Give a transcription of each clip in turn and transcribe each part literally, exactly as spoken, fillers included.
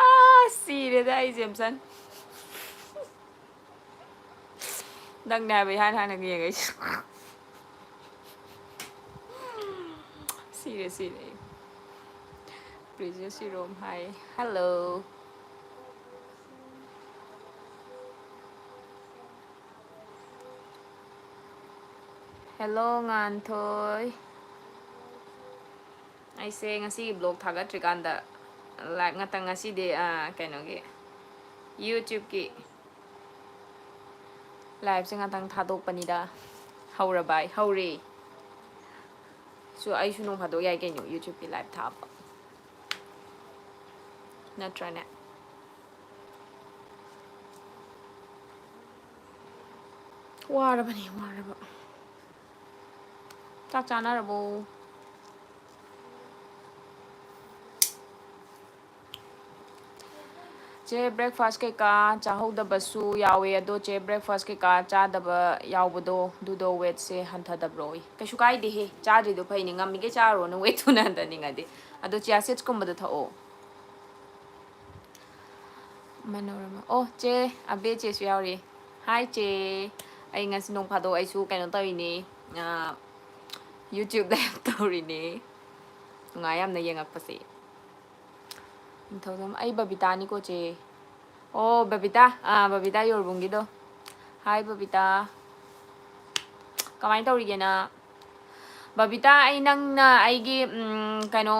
ꯑꯥ, ꯁꯤꯔꯦꯗ ꯑꯩ, ꯖꯦꯝꯁꯟ꯫ ꯅꯪꯅꯦ ꯍꯥꯏꯕ ꯏꯍꯥꯟ ꯍꯥꯟꯅ ꯌꯦꯡꯉꯛꯏꯁꯦ꯫ ꯁꯤꯔꯦ, ꯁꯤꯔꯦ꯫ ꯄ꯭ꯔꯤꯖꯨ ꯁꯤꯔꯣꯝ ꯍꯥꯏ꯫ Hello꯫ Hello, ꯉꯥꯟꯊꯣꯏ꯫ ꯑꯩꯁꯦ ꯉꯁꯤꯒꯤ vlog ꯊꯥꯒꯠꯇ꯭ꯔꯤꯀꯥꯟꯗ live ꯉꯥꯛꯇꯪ, ꯉꯁꯤꯗꯤ, ꯑꯥ, ꯀꯩꯅꯣꯒꯤ, YouTube-ꯀꯤ live-ꯁꯦ ꯉꯥꯛꯇꯪ ꯊꯥꯗꯣꯛꯄꯅꯤꯗ꯫ ꯍꯧꯔꯕ ꯑꯩ? ꯍꯧꯔꯦ꯫ ꯁꯨ, ꯑꯩꯁꯨ ꯅꯣꯡ ꯐꯥꯗꯣꯛ ꯌꯥꯏ ꯀꯩꯅꯣ YouTube-ꯀꯤ live ꯊꯥꯕ꯫ ꯅꯠꯇ꯭ꯔꯅꯦ? ꯋꯥꯔꯕꯅꯤ, ꯋꯥꯔꯕ꯫ ꯆꯥꯛ ꯆꯥꯅꯔꯕꯣ? ꯆꯦ, breakfast ꯀꯩꯀꯥ ꯆꯥꯍꯧꯗꯕꯁꯨ ꯌꯥꯎꯋꯦ, ꯑꯗꯣ ꯆꯦ, breakfast ꯀꯩꯀꯥ ꯆꯥꯗꯕ ꯌꯥꯎꯕꯗꯣ, ꯑꯗꯨꯗꯣ weight-ꯁꯦ ꯍꯟꯊꯗꯕ꯭ꯔꯣ? ꯀꯩꯁꯨ ꯀꯥꯏꯗꯦꯍꯦ, ꯆꯥꯗ꯭ꯔꯤꯗꯣ ꯐꯩꯅꯦ, ꯉꯝꯃꯤꯒꯩ ꯆꯥꯔꯨꯔꯅꯨ weight ꯊꯨꯅ ꯍꯟꯊꯅꯤꯡꯉꯗꯤ꯫ ꯑꯗꯣ chia seeds-ꯀꯨꯝꯕꯗꯣ ꯊꯛꯑꯣ꯫ ꯃꯅꯣꯔꯃꯥ꯫ ꯑꯣ, ꯆꯦ, ꯑꯕꯦ ꯆꯦꯁꯨ ꯌꯥꯎꯔꯤ꯫ Hi ꯆꯦ꯫ ꯑꯩ ꯉꯁꯤ ꯅꯣꯡ ꯐꯥꯗꯣꯛ ꯑꯩꯁꯨ ꯀꯩꯅꯣ ꯇꯧꯔꯤꯅꯦ, ꯑꯥ, YouTube live ꯇꯧꯔꯤꯅꯦ꯫ ꯅꯨꯡꯉꯥꯏ ꯌꯥꯝꯅ ꯌꯦꯡꯉꯛꯄꯁꯦ꯫ ꯅꯤꯡꯊꯧꯖꯝ, ꯑꯩ ꯕꯕꯤꯇꯥꯅꯤꯀꯣ ꯆꯦ꯫ ꯑꯣ, ꯕꯕꯤꯇꯥ, ꯑꯥ, ꯕꯕꯤꯇꯥ ꯌꯣꯔꯕꯨꯡꯒꯤꯗꯣ꯫ Hi ꯕꯕꯤꯇꯥ꯫ ꯀꯃꯥꯏꯅ ꯇꯧꯔꯤꯒꯦ ꯅꯪ? ꯕꯕꯤꯇꯥ, ꯑꯩ ꯅꯪꯅ ꯑꯩꯒꯤ, ꯎꯝ, ꯀꯩꯅꯣ,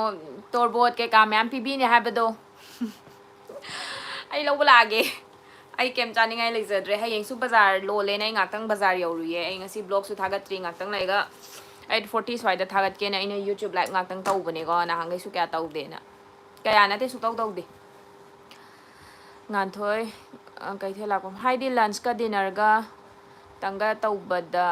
ꯇꯣꯔꯕꯣꯠ ꯀꯩꯀꯥ ꯃꯌꯥꯝ ꯄꯤꯕꯤꯅꯦ ꯍꯥꯏꯕꯗꯣ꯫ ꯑꯩ ꯂꯧꯕ ꯂꯥꯛꯑꯒꯦ꯫ ꯑꯩ ꯀꯩꯝ ꯆꯥꯅꯤꯡꯉꯥꯏ ꯂꯩꯖꯗ꯭ꯔꯦ꯫ ꯍꯌꯦꯡꯁꯨ ꯕꯖꯥꯔ ꯂꯣꯜꯂꯦꯅ ꯑꯩ ꯉꯥꯛꯇꯪ ꯕꯖꯥꯔ ꯌꯧꯔꯨꯏꯌꯦ꯫ ꯑꯩ ꯉꯁꯤ vlog-ꯁꯨ ꯊꯥꯒꯠꯇ꯭ꯔꯤ꯫ ꯉꯥꯛꯇꯪ ꯂꯩꯔꯒ eight forty ꯁ꯭ꯋꯥꯏꯗ ꯊꯥꯒꯠꯀꯦꯅ ꯑꯩꯅ YouTube live ꯉꯥꯛꯇꯪ ꯇꯧꯕꯅꯦꯀꯣ꯫ ꯅꯍꯥꯟꯈꯩꯁꯨ ꯀꯌꯥ ꯇꯧꯗꯦꯅ꯫ ꯀꯌꯥ ꯅꯠꯇꯦ, ꯁꯨꯛꯇꯧ ꯇꯧꯗꯦ꯫ ꯉꯥꯟꯊꯣꯏ, ꯑ, ꯀꯩꯊꯦꯜ ꯂꯥꯛꯄꯝ ꯍꯥꯏꯗꯤ lunch-ꯀ dinner-ꯒ ꯇꯪꯒ ꯇꯧꯕꯗ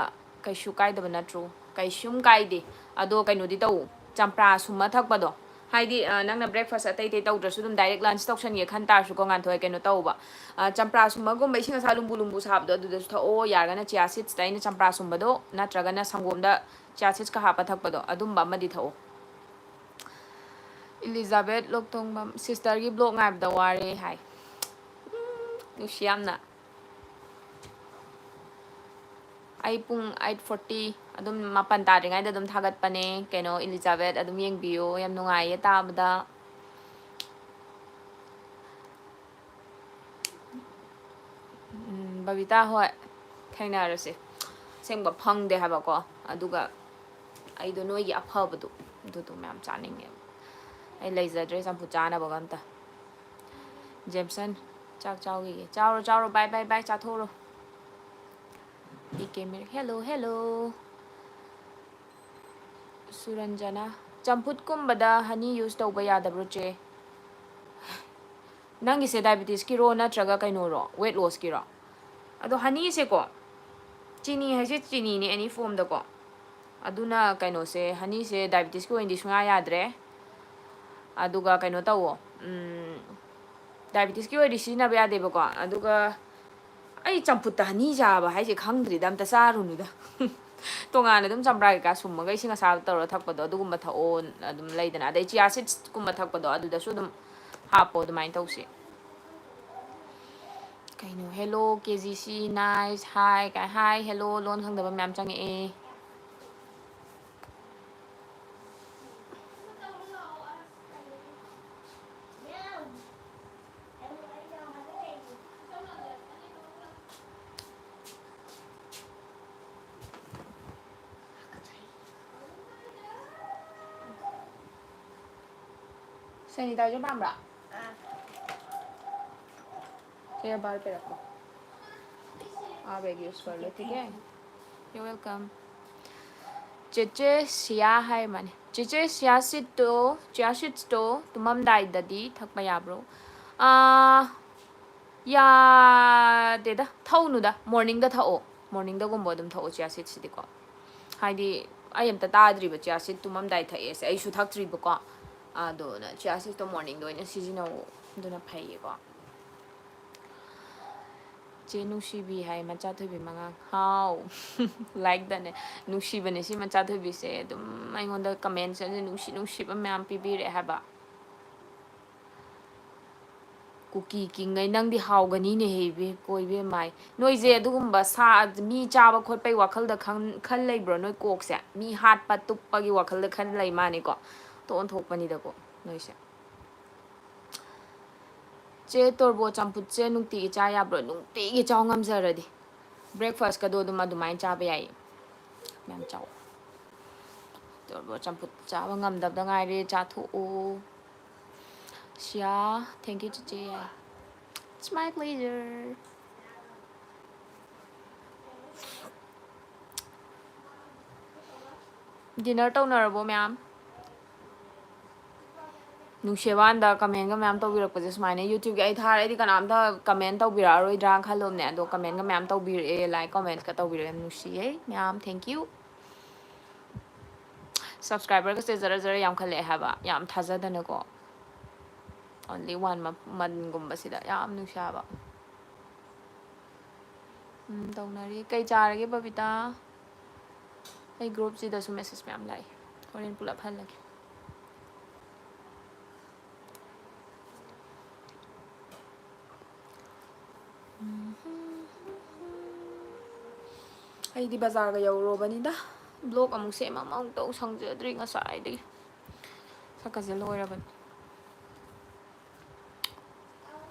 ꯀꯩꯁꯨ ꯀꯥꯏꯗꯕ ꯅꯠꯇ꯭ꯔꯣ? ꯀꯩꯁꯨꯝ ꯀꯥꯏꯗꯦ꯫ ꯑꯗꯣ ꯀꯩꯅꯣꯗꯤ ꯇꯧ, ꯆꯝꯄ꯭ꯔꯥ ꯁꯨꯝꯃ ꯊꯛꯄꯗꯣ, ꯍꯥꯏꯗꯤ, ꯑ, ꯅꯪꯅ breakfast ꯑꯇꯩ ꯑꯇꯩ ꯇꯧꯗ꯭ꯔꯁꯨ ꯑꯗꯨꯝ direct lunch ꯇꯧꯁꯟꯒꯦ ꯈꯟ ꯇꯥꯔꯁꯨꯀꯣ, ꯉꯥꯟꯊꯣꯏ, ꯀꯩꯅꯣ ꯇꯧꯕ, ꯑ, ꯆꯝꯄ꯭ꯔꯥ ꯁꯨꯝꯕꯒꯨꯝꯕ, ꯏꯁꯤꯡ ꯑꯁꯥ ꯂꯨꯝꯕꯨ ꯂꯨꯝꯕꯨ ꯁꯥꯕꯗꯣ, ꯑꯗꯨꯗꯁꯨ ꯊꯛꯑꯣ꯫ ꯌꯥꯔꯒꯅ chia seeds ꯇ ꯑꯩꯅ ꯆꯝꯄ꯭ꯔꯥ ꯁꯨꯝꯕꯗꯣ ꯅꯠꯇ꯭ꯔꯒꯅ ꯁꯪꯒꯣꯝꯗ chia seeds ꯀ ꯍꯥꯞꯄ ꯊꯛꯄꯗꯣ, ꯑꯗꯨꯝꯕ ꯑꯃꯗꯤ ꯊꯛꯑꯣ꯫ ꯏꯂꯤꯖꯥꯕꯦꯠ ꯂꯣꯛꯊꯣꯡꯕꯝ, sister ꯒꯤ vlog ꯉꯥꯏꯕꯗ ꯋꯥꯔꯦ ꯍꯥꯏ꯫ ꯎꯝ, ꯅꯨꯡꯁꯤ ꯌꯥꯝꯅ꯫ ꯑꯩ ꯄꯨꯡ eight forty, ꯑꯗꯨꯝ ꯃꯥꯄꯟ ꯇꯥꯗ꯭ꯔꯤꯉꯩꯗ ꯑꯗꯨꯝ ꯊꯥꯒꯠꯄꯅꯦ꯫ ꯀꯩꯅꯣ, ꯏꯂꯤꯖꯥꯕꯦꯠ ꯑꯗꯨꯝ ꯌꯦꯡꯕꯤꯌꯣ, ꯌꯥꯝ ꯅꯨꯡꯉꯥꯏꯌꯦ ꯇꯥꯕꯗ꯫ ꯎꯝ, ꯕꯕꯤꯇꯥ, ꯍꯣꯏ, ꯊꯦꯡꯅꯔꯁꯦ꯫ ꯑꯁꯦꯡꯕ ꯐꯪꯗꯦ ꯍꯥꯏꯕꯀꯣ, ꯑꯗꯨꯒ ꯑꯩꯗꯣ ꯅꯣꯏꯒꯤ ꯑꯐꯕꯗꯣ, ꯑꯗꯨꯗꯣ ꯃꯌꯥꯝ ꯆꯥꯅꯤꯡꯉꯦꯕ꯫ ꯑꯩ ꯂꯩꯖꯗ꯭ꯔꯦ ꯆꯝꯐꯨꯠ ꯆꯥꯅꯕꯒ ꯑꯝꯇ꯫ ꯖꯦꯝꯁꯟ, ꯆꯥꯛ ꯆꯥꯎꯈꯤꯒꯦ꯫ ꯆꯥꯎꯔꯣ, ꯆꯥꯎꯔꯣ, bye, bye, bye, ꯆꯥꯊꯣꯛꯎꯔꯣ꯫ ꯏ ꯀꯦ ꯃꯤꯔꯛ, hello, hello꯫ ꯁꯨꯔꯟꯖꯅꯥ, ꯆꯝꯐꯨꯠꯀꯨꯝꯕꯗ honey use ꯇꯧꯕ ꯌꯥꯗꯕ꯭ꯔꯣ, ꯆꯦ? ꯅꯪꯒꯤꯁꯦ diabetes ꯀꯤꯔꯣ ꯅꯠꯇ꯭ꯔꯒ ꯀꯩꯅꯣꯔꯣ, weight loss ꯀꯤꯔꯣ? ꯑꯗꯣ honey ꯁꯦꯀꯣ, ꯆꯤꯅꯤ ꯍꯥꯏꯁꯦ ꯆꯤꯅꯤꯅꯦ, any form ꯗꯀꯣ꯫ ꯑꯗꯨꯅ ꯀꯩꯅꯣꯁꯦ, honey ꯁꯦ diabetes ꯀꯤ ꯑꯣꯏꯅꯗꯤ ꯁꯨꯡꯌꯥ ꯌꯥꯗ꯭ꯔꯦ꯫ ꯑꯗꯨꯒ ꯀꯩꯅꯣ ꯇꯧꯋꯣ, ꯎꯝ, diabetes ꯀꯤ ꯑꯣꯏꯔꯗꯤ ꯁꯤꯖꯤꯟꯅꯕ ꯌꯥꯗꯦꯕꯀꯣ꯫ ꯑꯗꯨꯒ ꯑꯩ ꯆꯝꯐꯨꯠꯇ honey ꯆꯥꯕ ꯍꯥꯏꯁꯦ ꯈꯪꯗ꯭ꯔꯤꯗ, ꯑꯝꯇ ꯆꯥꯔꯨꯅꯨꯗ꯫ ꯇꯣꯉꯥꯟꯅ ꯑꯗꯨꯝ ꯆꯝꯄ꯭ꯔꯥ ꯀꯩꯀꯥ ꯁꯨꯝꯃꯒ ꯏꯁꯤꯡ ꯑꯁꯥꯕ ꯇꯧꯔ ꯊꯛꯄꯗꯣ, ꯑꯗꯨꯒꯨꯝꯕ ꯊꯛꯑꯣ, ꯑꯗꯨꯝ ꯂꯩꯗꯅ꯫ ꯑꯗꯩ chia seeds ꯀꯨꯝꯕ ꯊꯛꯄꯗꯣ, ꯑꯗꯨꯗꯁꯨ ꯑꯗꯨꯝ ꯍꯥꯞꯄꯣ, ꯑꯗꯨꯃꯥꯏꯅ ꯇꯧꯁꯦ꯫ ꯀꯩꯅꯣ, hello, ꯀꯦ ꯖꯤ ꯁꯤ, nice, hi ꯀꯥꯏ, hi, hello, ꯂꯣꯟ ꯈꯪꯗꯕ ꯃꯌꯥꯝ ꯆꯪꯉꯛꯑꯦ꯫ Sanitizer ꯄꯥꯝꯕ꯭ꯔꯥ? ꯁꯦ ꯕꯥꯔ ꯄꯤꯔꯛꯄ꯫ आप एक use कर लो, ठीक है? You're welcome. ꯆꯦꯆꯦ ꯁꯤꯌꯥ ꯍꯥꯏ ꯃꯥꯅꯦ꯫ ꯆꯦꯆꯦ, chia seed ꯇꯣ, chia seeds ꯇꯣ ꯇꯨꯝꯃꯝꯗꯥꯏꯗꯗꯤ ꯊꯛꯄ ꯌꯥꯕ꯭ꯔꯣ? ꯑꯥ, ꯌꯥꯗꯦꯗ, ꯊꯛꯎꯅꯨꯗ, morning ꯗ ꯊꯛꯑꯣ꯫ Morning ꯗꯒꯨꯝꯕ ꯑꯗꯨꯝ ꯊꯛꯑꯣ chia seed ꯁꯤꯗꯤꯀꯣ꯫ ꯍꯥꯏꯗꯤ, ꯑꯩ ꯑꯝꯇ ꯇꯥꯗ꯭ꯔꯤꯕ chia seed ꯇꯨꯝꯃꯝꯗꯥꯏ ꯊꯛꯑꯦꯁꯦ, ꯑꯩꯁꯨ ꯊꯛꯇ꯭ꯔꯤꯕꯀꯣ꯫ ꯑꯗꯨꯅ chia seeds ꯇꯣ morning ꯗ ꯑꯣꯏꯅ ꯁꯤꯖꯤꯟꯅꯧ, ꯑꯗꯨꯅ ꯐꯩꯌꯦꯀꯣ꯫ ꯆꯦ ꯅꯨꯡꯁꯤꯕꯤ ꯍꯥꯏ, ꯃꯆꯥ ꯊꯣꯏꯕꯤ ꯃꯉꯥꯡ꯫ ꯍꯥꯎ꯫ Like ꯗꯅꯦ꯫ ꯅꯨꯡꯁꯤꯕꯅꯦ ꯁꯤ ꯃꯆꯥ ꯊꯣꯏꯕꯤꯁꯦ꯫ ꯑꯗꯨꯝ ꯑꯩꯉꯣꯟꯗ comment ꯁꯦ ꯅꯨꯡꯁꯤ ꯅꯨꯡꯁꯤꯕ ꯃꯌꯥꯝ ꯄꯤꯕꯤꯔꯛꯑꯦ ꯍꯥꯏꯕ꯫ ꯀꯨꯀꯤ ꯀꯤꯡꯉꯩ, ꯅꯪꯗꯤ ꯍꯥꯎꯒꯅꯤꯅꯦꯍꯦ, ꯏꯕꯦ-, ꯀꯣ ꯏꯕꯦꯝꯃꯥꯏ꯫ ꯅꯣꯏꯁꯦ ꯑꯗꯨꯒꯨꯝꯕ ꯁꯥ, ꯃꯤ ꯆꯥꯕ ꯈꯣꯠꯄꯒꯤ ꯋꯥꯈꯜꯗ ꯈꯟ-, ꯈꯟ ꯂꯩꯕ꯭ꯔꯣ? ꯅꯣꯏ ꯀꯣꯛꯁꯦ? ꯃꯤ ꯍꯥꯠꯄ ꯇꯨꯞꯄꯒꯤ ꯋꯥꯈꯜꯗ ꯈꯟ ꯂꯩ ꯃꯥꯅꯤꯀꯣ? ꯑꯣꯟꯊꯣꯛꯄꯅꯤꯗꯀꯣ ꯅꯣꯏꯁꯦ꯫ ꯆꯦ, ꯇꯣꯔꯕꯣꯠ ꯆꯝꯐꯨꯠꯁꯦ ꯅꯨꯡꯇꯤꯒꯤ ꯆꯥ ꯌꯥꯕ꯭ꯔꯣ? ꯅꯨꯡꯇꯤꯒꯤ ꯆꯥꯎ ꯉꯝꯖꯔꯗꯤ꯫ Breakfast ꯀꯗꯣ ꯑꯗꯨꯝ ꯑꯗꯨꯃꯥꯏꯅ ꯆꯥꯕ ꯌꯥꯏꯌꯦ꯫ ꯃꯌꯥꯝ ꯆꯥꯎ꯫ ꯇꯣꯔꯕꯣꯠ ꯆꯝꯐꯨꯠ ꯆꯥꯕ ꯉꯝꯗꯕꯗ ꯉꯥꯏꯔꯦ, ꯆꯥꯊꯣꯛꯑꯣ꯫ ꯁꯤꯌꯥ, thank you ꯆꯤꯆꯦ꯫ It's my pleasure꯫ Dinner ꯇꯧꯅꯔꯕꯣ ꯃꯌꯥꯝ? ꯅꯨꯡꯁꯤꯕꯥꯟꯗ comment ꯒ ꯃꯌꯥꯝ ꯇꯧꯕꯤꯔꯛꯄꯁꯦ ꯁꯨꯃꯥꯏꯅ YouTube ꯀꯤ ꯑꯩ ꯊꯥꯔꯛꯑꯗꯤ ꯀꯅꯥꯝꯇ comment ꯇꯧꯕꯤꯔꯛꯑꯔꯣꯏꯗ꯭ꯔꯥꯅ ꯈꯜꯂꯨꯕꯅꯦ, ꯑꯗꯣ comment ꯒ ꯃꯌꯥꯝ ꯇꯧꯕꯤꯔꯛꯑꯦ, like, comments ꯀ ꯇꯧꯕꯤꯔꯛꯑꯦ, ꯌꯥꯝ ꯅꯨꯡꯁꯤꯌꯦ ꯃꯌꯥꯝ, thank you꯫ Subscriber ꯒꯁꯦ ꯖꯔ ꯖꯔ ꯌꯥꯝꯈꯠꯂꯛꯑꯦ ꯍꯥꯏꯕ, ꯌꯥꯝ ꯊꯥꯖꯗꯅꯀꯣ꯫ Only one month ꯒꯨꯝꯕꯁꯤꯗ ꯌꯥꯝ ꯅꯨꯡꯁꯤ ꯍꯥꯏꯕ꯫ ꯎꯝ, ꯇꯧꯅꯔꯤ꯫ ꯀꯩ ꯆꯥꯔꯒꯦ ꯕꯕꯤꯇꯥ? ꯑꯩ group ꯁꯤꯗꯁꯨ message ꯃꯌꯥꯝ ꯂꯥꯛꯏ꯫ ꯍꯣꯔꯦꯟ ꯄꯨꯂꯞ ꯍꯜꯂꯒꯦ꯫ ꯑꯩꯗꯤ ꯕꯖꯥꯔꯒ ꯌꯧꯔꯨꯔꯕꯅꯤꯗ꯫ Vlog ꯑꯃꯨꯛ ꯁꯦꯝ ꯑꯃ ꯑꯃꯨꯛ ꯇꯧ ꯁꯪꯖꯗ꯭ꯔꯤ ꯉꯁꯥꯏꯗꯒꯤ꯫ ꯁꯛꯀꯁꯦ ꯂꯣꯏꯔꯕꯅꯤ꯫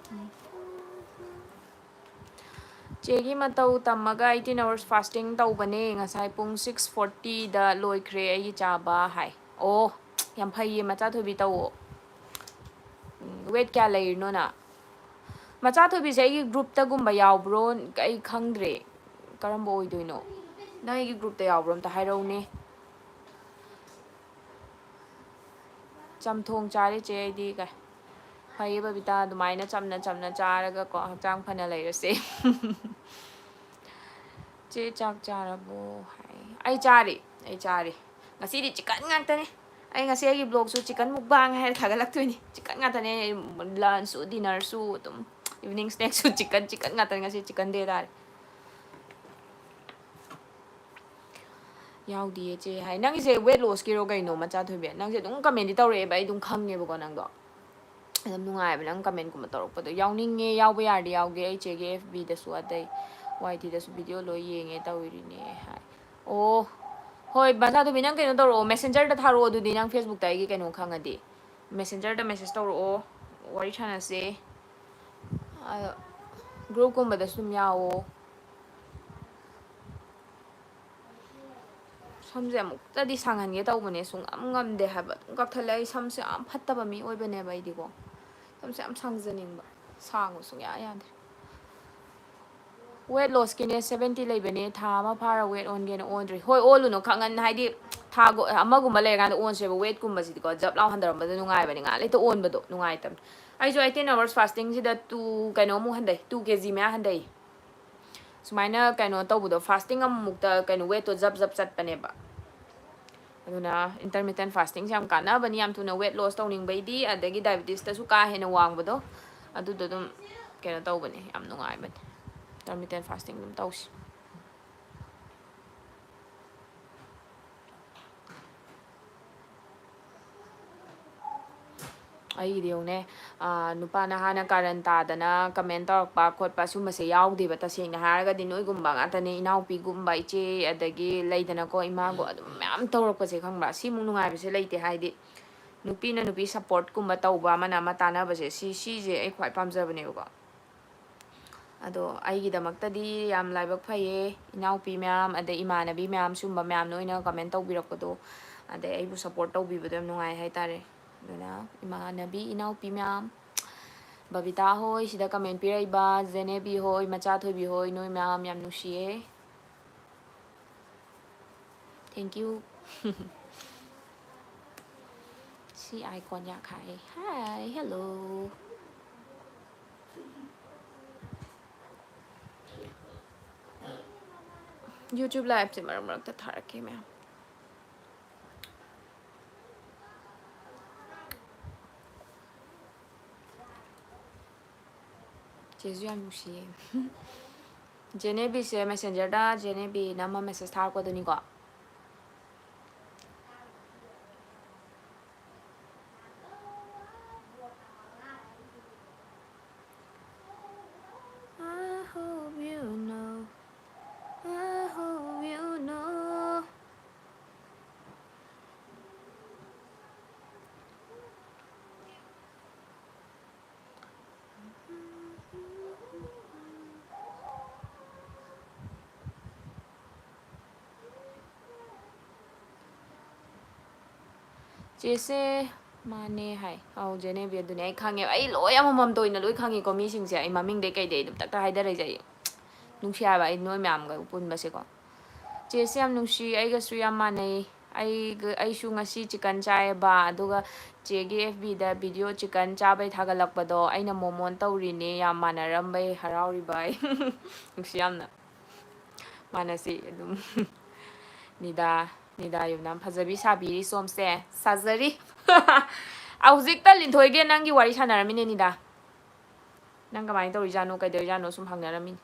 ꯆꯦꯒꯤ ꯃꯇꯧ ꯇꯝꯃꯒ eighteen hours fasting ꯇꯧꯕꯅꯦ꯫ ꯉꯁꯥꯏ ꯄꯨꯡ six forty ꯗ ꯂꯣꯏꯈ꯭ꯔꯦ ꯑꯩꯒꯤ ꯆꯥꯕ ꯍꯥꯏ꯫ ꯑꯣ, ꯌꯥꯝ ꯐꯩꯌꯦ, ꯃꯆꯥ ꯊꯣꯏꯕꯤ ꯇꯧꯋꯣ꯫ ꯎꯝ, weight ꯀꯌꯥ ꯂꯩꯔꯤꯅꯣ ꯅꯪ? ꯃꯆꯥ ꯊꯣꯏꯕꯤꯁꯦ ꯑꯩꯒꯤ group ꯇꯒꯨꯝꯕ ꯌꯥꯎꯕ꯭ꯔꯣ? ꯑꯩ ꯈꯪꯗ꯭ꯔꯦ꯫ ꯀꯔꯝꯕ ꯑꯣꯏꯗꯣꯏꯅꯣ? ꯅꯪ ꯑꯩꯒꯤ group ꯇ ꯌꯥꯎꯕ꯭ꯔꯣ? ꯑꯝꯇ ꯍꯥꯏꯔꯛꯎꯅꯦ꯫ ꯆꯝꯊꯣꯡ ꯆꯥꯔꯦ ꯆꯦ ꯑꯩꯗꯤ꯫ ꯀꯩ? ꯐꯩꯌꯦ ꯕꯕꯤꯇꯥ, ꯑꯗꯨꯃꯥꯏꯅ ꯆꯝꯅ ꯆꯝꯅ ꯆꯥꯔꯒꯀꯣ, ꯍꯛꯆꯥꯡ ꯐꯅ ꯂꯩꯔꯁꯦ꯫ ꯆꯦ ꯆꯥꯛ ꯆꯥꯔꯕꯣ? ꯍꯥꯏ꯫ ꯑꯩ ꯆꯥꯔꯤ, ꯑꯩ ꯆꯥꯔꯤ꯫ ꯉꯁꯤꯗꯤ chicken ꯉꯥꯛꯇꯅꯤ꯫ ꯑꯩ ꯉꯁꯤ ꯑꯩꯒꯤ vlogꯁꯨ chicken mukbang ꯍꯥꯏꯔ ꯊꯥꯒꯠꯂꯛꯇꯣꯏꯅꯤ꯫ Chicken ꯉꯥꯛꯇꯅꯦ꯫ Lunchꯁꯨ dinnerꯁꯨ ꯑꯗꯨꯝ evening snacksꯁꯨ chicken, chicken ꯉꯥꯛꯇꯅꯦ꯫ ꯉꯁꯤ chicken day ꯇꯥꯔꯦ꯫ ꯌꯥꯎꯗꯤꯌꯦ ꯆꯦ ꯍꯥꯏ꯫ ꯅꯪꯒꯤꯁꯦ weight lossꯀꯤꯔꯣ ꯀꯩꯅꯣ, ꯃꯆꯥ ꯊꯣꯏꯕꯤ? ꯅꯪꯁꯦ ꯑꯗꯨꯝ commentꯇꯤ ꯇꯧꯔꯛꯑꯦꯕ, ꯑꯩ ꯑꯗꯨꯝ ꯈꯪꯉꯦꯕꯀꯣ ꯅꯪꯗꯣ꯫ ꯑꯗꯨꯝ ꯅꯨꯡꯉꯥꯏꯕ ꯅꯪ commentꯀꯨꯝꯕ ꯇꯧꯔꯛꯄꯗꯣ꯫ ꯌꯥꯎꯅꯤꯡꯉꯦ, ꯌꯥꯎꯕ ꯌꯥꯔꯗꯤ ꯌꯥꯎꯒꯦ꯫ ꯑꯩ ꯆꯦꯒꯤ FBꯗꯁꯨ ꯑꯗꯩ YTꯗꯁꯨ video ꯂꯣꯏ ꯌꯦꯡꯉꯦ ꯇꯧꯔꯤꯅꯦ ꯍꯥꯏ꯫ ꯑꯣ, ꯍꯣꯏ, ꯃꯆꯥ ꯊꯣꯏꯕꯤ, ꯅꯪ ꯀꯩꯅꯣ ꯇꯧꯔꯛꯑꯣ, Messengerꯗ ꯊꯥꯔꯛꯑꯣ ꯑꯗꯨꯗꯤ, ꯅꯪ Facebookꯇ ꯑꯩꯒꯤ ꯀꯩꯅꯣ ꯈꯪꯉꯗꯤ꯫ Messengerꯗ message ꯇꯧꯔꯛꯑꯣ, ꯋꯥꯔꯤ ꯁꯥꯟꯅꯁꯦ꯫ ꯑꯗꯣ groupꯀꯨꯝꯕꯗꯁꯨ ꯑꯗꯨꯝ ꯌꯥꯎꯑꯣ꯫ ꯁꯝꯁꯦ ꯑꯃꯨꯛꯇꯗꯤ ꯁꯥꯡꯍꯟꯒꯦ ꯇꯧꯕꯅꯦ, ꯁꯨꯡꯉꯝ ꯉꯝꯗꯦ ꯍꯥꯏꯕ꯫ ꯑꯗꯨꯝ ꯀꯛꯊꯠꯂꯦ꯫ ꯑꯩ ꯁꯝꯁꯦ ꯌꯥꯝ ꯐꯠꯇꯕ ꯃꯤ ꯑꯣꯏꯕꯅꯦꯕ ꯑꯩꯗꯤꯀꯣ꯫ ꯁꯝꯁꯦ ꯌꯥꯝ ꯁꯥꯡꯖꯅꯤꯡꯕ, ꯁꯥꯡꯉꯨ ꯁꯨꯡꯌꯥ ꯌꯥꯗ꯭ꯔꯦ꯫ Weight lossꯀꯤꯅꯦ, seventy ꯂꯩꯕꯅꯦ, ꯊꯥ ꯑꯃ ꯐꯥꯔ weight ꯑꯣꯟꯒꯦꯅ ꯑꯣꯟꯗ꯭ꯔꯤ꯫ ꯍꯣꯏ, ꯑꯣꯜꯂꯨꯅꯨ, ꯈꯪꯍꯟ-, ꯍꯥꯏꯗꯤ ꯊꯥ ꯒꯣ-, ꯑꯃꯒꯨꯝꯕ ꯂꯩꯔꯀꯥꯟꯗ ꯑꯣꯟꯁꯦꯕ꯫ Weightꯀꯨꯝꯕꯁꯤꯗꯤꯀꯣ, ꯖꯞ ꯂꯥꯎ ꯍꯟꯊꯔꯝꯕꯗ ꯅꯨꯡꯉꯥꯏꯕꯅꯦ, ꯉꯥꯏꯍꯥꯛ ꯂꯩꯇ ꯑꯣꯟꯕꯗꯣ ꯅꯨꯡꯉꯥꯏꯇꯕꯅꯦ꯫ ꯑꯩꯁꯨ eighteen hours fastingꯁꯤꯗ two ꯀꯩꯅꯣꯃꯨꯛ ꯍꯟꯊꯩ, two ꯀꯦ ꯖꯤ ꯃꯌꯥ ꯍꯟꯊꯩ꯫ ꯁꯨꯃꯥꯏꯅ ꯀꯩꯅꯣ ꯇꯧꯕꯗꯣ, fasting ꯑꯃꯨꯛꯇ ꯀꯩꯅꯣ weightꯇꯣ ꯖꯞ ꯖꯞ ꯆꯠꯄꯅꯦꯕ꯫ ꯑꯗꯨꯅ intermittent fastingꯁꯦ ꯌꯥꯝ ꯀꯥꯟꯅꯕꯅꯤ, ꯌꯥꯝ ꯊꯨꯅ weight loss ꯇꯧꯅꯤꯡꯕꯩꯗꯤ, ꯑꯗꯒꯤ diabetesꯇꯁꯨ ꯀꯥ ꯍꯦꯟꯅ ꯋꯥꯡꯕꯗꯣ, ꯑꯗꯨꯗꯣ ꯑꯗꯨꯝ ꯀꯩꯅꯣ ꯇꯧꯕꯅꯦ, ꯌꯥꯝ ꯅꯨꯡꯉꯥꯏꯕꯅꯦ꯫ Intermittent fasting ꯑꯗꯨꯝ ꯇꯧꯁꯤ꯫ ꯑꯩꯒꯤꯗꯤ ꯌꯦꯡꯉꯨꯅꯦ, ꯑꯥ, ꯅꯨꯄꯥ ꯅꯍꯥꯅ ꯀꯥꯔꯟ ꯇꯥꯗꯅ comment ꯇꯧꯔꯛꯄ ꯈꯣꯠꯄ ꯁꯨꯝꯕꯁꯦ ꯌꯥꯎꯗꯦꯕ꯫ ꯇꯁꯦꯡꯅ ꯍꯥꯏꯔꯒꯗꯤ ꯅꯣꯏꯒꯨꯝꯕ ꯉꯥꯛꯇꯅꯦ, ꯏꯅꯥꯎꯄꯤꯒꯨꯝꯕ, ꯏꯆꯦ, ꯑꯗꯒꯤ ꯂꯩꯗꯅꯀꯣ, ꯏꯃꯥꯒꯨꯝꯕ ꯑꯗꯨꯝ ꯃꯌꯥꯝ ꯇꯧꯔꯛꯄꯁꯦ, ꯈꯪꯕ꯭ꯔꯥ? ꯁꯤꯃꯨꯛ ꯅꯨꯡꯉꯥꯏꯕꯁꯦ ꯂꯩꯇꯦ꯫ ꯍꯥꯏꯗꯤ ꯅꯨꯄꯤꯅ ꯅꯨꯄꯤ supportꯀꯨꯝꯕ ꯇꯧꯕ, ꯑꯃꯅ ꯑꯃ ꯇꯥꯟꯅꯕꯁꯦ, ꯁꯤ, ꯁꯤꯁꯦ ꯑꯩ ꯈ꯭ꯋꯥꯏ ꯄꯥꯝꯖꯕꯅꯦꯕꯀꯣ꯫ ꯑꯗꯣ ꯑꯩꯒꯤꯗꯃꯛꯇꯗꯤ ꯌꯥꯝ ꯂꯥꯏꯕꯛ ꯐꯩꯌꯦ, ꯏꯅꯥꯎꯄꯤ ꯃꯌꯥꯝ, ꯑꯗꯩ ꯏꯃꯥꯟꯅꯕꯤ ꯃꯌꯥꯝ, ꯁꯨꯝꯕ ꯃꯌꯥꯝꯅ ꯑꯣꯏꯅ comment ꯇꯧꯕꯤꯔꯛꯄꯗꯣ, ꯑꯗꯩ ꯑꯩꯕꯨ support ꯇꯧꯕꯤꯕꯗꯣ ꯌꯥꯝ ꯅꯨꯡꯉꯥꯏ ꯍꯥꯏꯇꯥꯔꯦ꯫ ꯑꯗꯨꯅ ꯏꯃꯥꯟꯅꯕꯤ, ꯏꯅꯥꯎꯄꯤ ꯃꯌꯥꯝ, ꯕꯕꯤꯇꯥ ꯍꯣꯏ, ꯁꯤꯗ comment ꯄꯤꯔꯛꯏꯕ, ꯖꯦꯅꯦꯕꯤ ꯍꯣꯏ, ꯃꯆꯥ ꯊꯣꯏꯕꯤ ꯍꯣꯏ, ꯅꯣꯏ ꯃꯌꯥꯝ ꯌꯥꯝ ꯅꯨꯡꯁꯤꯌꯦ꯫ Thank you꯫ ꯁꯤ icon ꯌꯥꯈꯥꯏ꯫ Hi, hello꯫ YouTube liveꯁꯦ ꯃꯔꯛ ꯃꯔꯛꯇ ꯊꯥꯔꯛꯀꯦ ꯃꯌꯥꯝ꯫ ꯆꯦꯁꯨ ꯌꯥꯝ ꯅꯨꯡꯁꯤꯌꯦ꯫ ꯖꯦꯅꯦꯕꯤꯁꯦ ꯃꯦꯁꯦꯟꯖꯔꯗ ꯖꯦꯅꯦꯕꯤꯅ ꯑꯃ ꯃꯦꯁꯦꯖ ꯊꯥꯔꯛꯄꯗꯨꯅꯤꯀꯣ꯫ I hope you know, I hope you know. ꯆꯦꯁꯦ ꯃꯥꯅꯦ ꯍꯥꯏ꯫ ꯑꯧ, ꯖꯦꯅꯦꯕꯤ, ꯑꯗꯨꯅꯦ ꯑꯩ ꯈꯪꯉꯦꯕ꯫ ꯑꯩ ꯂꯣꯏ ꯑꯃꯃꯝꯇ ꯑꯣꯏꯅ ꯂꯣꯏ ꯈꯪꯉꯤꯀꯣ ꯃꯤꯁꯤꯡꯁꯦ꯫ ꯑꯩ ꯃꯃꯤꯡꯗꯩ ꯀꯩꯗꯩ ꯑꯗꯨꯝ ꯇꯛꯇ ꯍꯥꯏꯗꯔꯛꯏꯁꯦ꯫ ꯑꯩ ꯅꯨꯡꯁꯤ ꯍꯥꯏꯕ ꯑꯩ ꯅꯣꯏ ꯃꯌꯥꯝꯒ ꯄꯨꯟꯕꯁꯦꯀꯣ꯫ ꯆꯦꯁꯦ ꯌꯥꯝ ꯅꯨꯡꯁꯤ, ꯑꯩꯒꯁꯨ ꯌꯥꯝ ꯃꯥꯟꯅꯩ꯫ ꯑꯩꯒ-, ꯑꯩꯁꯨ ꯉꯁꯤ ꯆꯤꯀꯟ ꯆꯥꯏꯌꯦꯕ, ꯑꯗꯨꯒ ꯆꯦꯒꯤ ꯑꯦꯐ ꯕꯤꯗ ꯚꯤꯗꯤꯑꯣ ꯆꯤꯀꯟ ꯆꯥꯕꯩ ꯊꯥꯒꯠꯂꯛꯄꯗꯣ ꯑꯩꯅ ꯃꯣꯃꯣꯟ ꯇꯧꯔꯤꯅꯦ, ꯌꯥꯝ ꯃꯥꯟꯅꯔꯝꯕꯩ ꯍꯔꯥꯎꯔꯤꯕ ꯑꯩ꯫ ꯅꯨꯡꯁꯤ ꯌꯥꯝꯅ꯫ ꯃꯥꯟꯅꯁꯤ ꯑꯗꯨꯝ꯫ ꯅꯤꯗꯥ, ꯅꯤꯗꯥ ꯌꯨꯝꯅꯥꯝ ꯐꯖꯕꯤ ꯁꯥꯕꯤꯔꯤ ꯁꯣꯝꯁꯦ꯫ ꯁꯥꯖꯔꯤ꯫ ꯍꯧꯖꯤꯛꯇ ꯂꯤꯟꯊꯣꯏꯒ ꯅꯪꯒꯤ ꯋꯥꯔꯤ ꯁꯥꯟꯅꯔꯝꯃꯤꯅꯦ ꯅꯤꯗꯥ꯫ ꯅꯪ ꯀꯃꯥꯏꯅ ꯇꯧꯔꯤꯖꯥꯠꯅꯣ, ꯀꯩꯗꯧꯔꯤꯖꯥꯠꯅꯣ ꯁꯨꯝ ꯍꯪꯅꯔꯝꯃꯤꯅꯤ꯫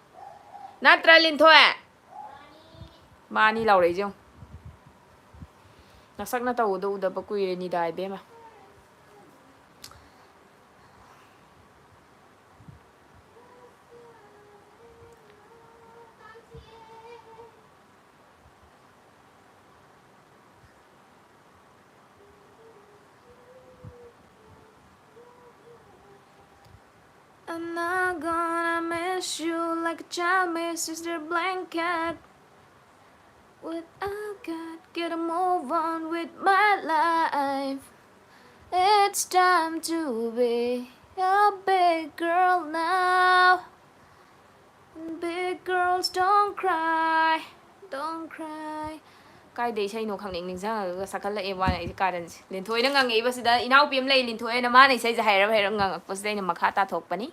ꯅꯠꯇ꯭ꯔꯥ, ꯂꯤꯟꯊꯣꯏ? ꯃꯥꯅꯤ ꯂꯥꯎꯔꯛꯏꯁꯦ ꯌꯦꯡꯉꯨ꯫ ꯅꯁꯛ ꯅꯇꯧ ꯎꯗ ꯎꯗꯕ ꯀꯨꯏꯔꯦ ꯅꯤꯗꯥ ꯏꯕꯦꯝꯃ꯫ I'm not gonna miss you like a child misses their blanket. What I got, gotta move on with my life. It's time to be a big girl now. And big girls don't cry, don't cry. ꯀꯥꯏꯗ ꯏꯁꯩꯅꯣ ꯈꯪꯅꯤꯡ ꯅꯤꯡꯁꯤꯡꯉꯒ ꯁꯛꯍꯜꯂꯛꯑꯦ ꯋꯥꯅꯦ ꯑꯩꯁꯦ ꯀꯥꯔꯟꯁꯦ꯫ ꯂꯤꯟꯊꯣꯏꯅ ꯉꯪꯉꯛꯏꯕꯁꯤꯗ, ꯏꯅꯥꯎꯄꯤ ꯑꯃ ꯂꯩ ꯂꯤꯟꯊꯣꯏ ꯍꯥꯏꯅ, ꯃꯥꯅ ꯏꯁꯩꯁꯦ ꯍꯩꯔꯞ ꯍꯩꯔꯞ ꯉꯪꯉꯛꯄꯁꯤꯗ ꯑꯩꯅ ꯃꯈꯥ ꯇꯥꯊꯣꯛꯄꯅꯤ꯫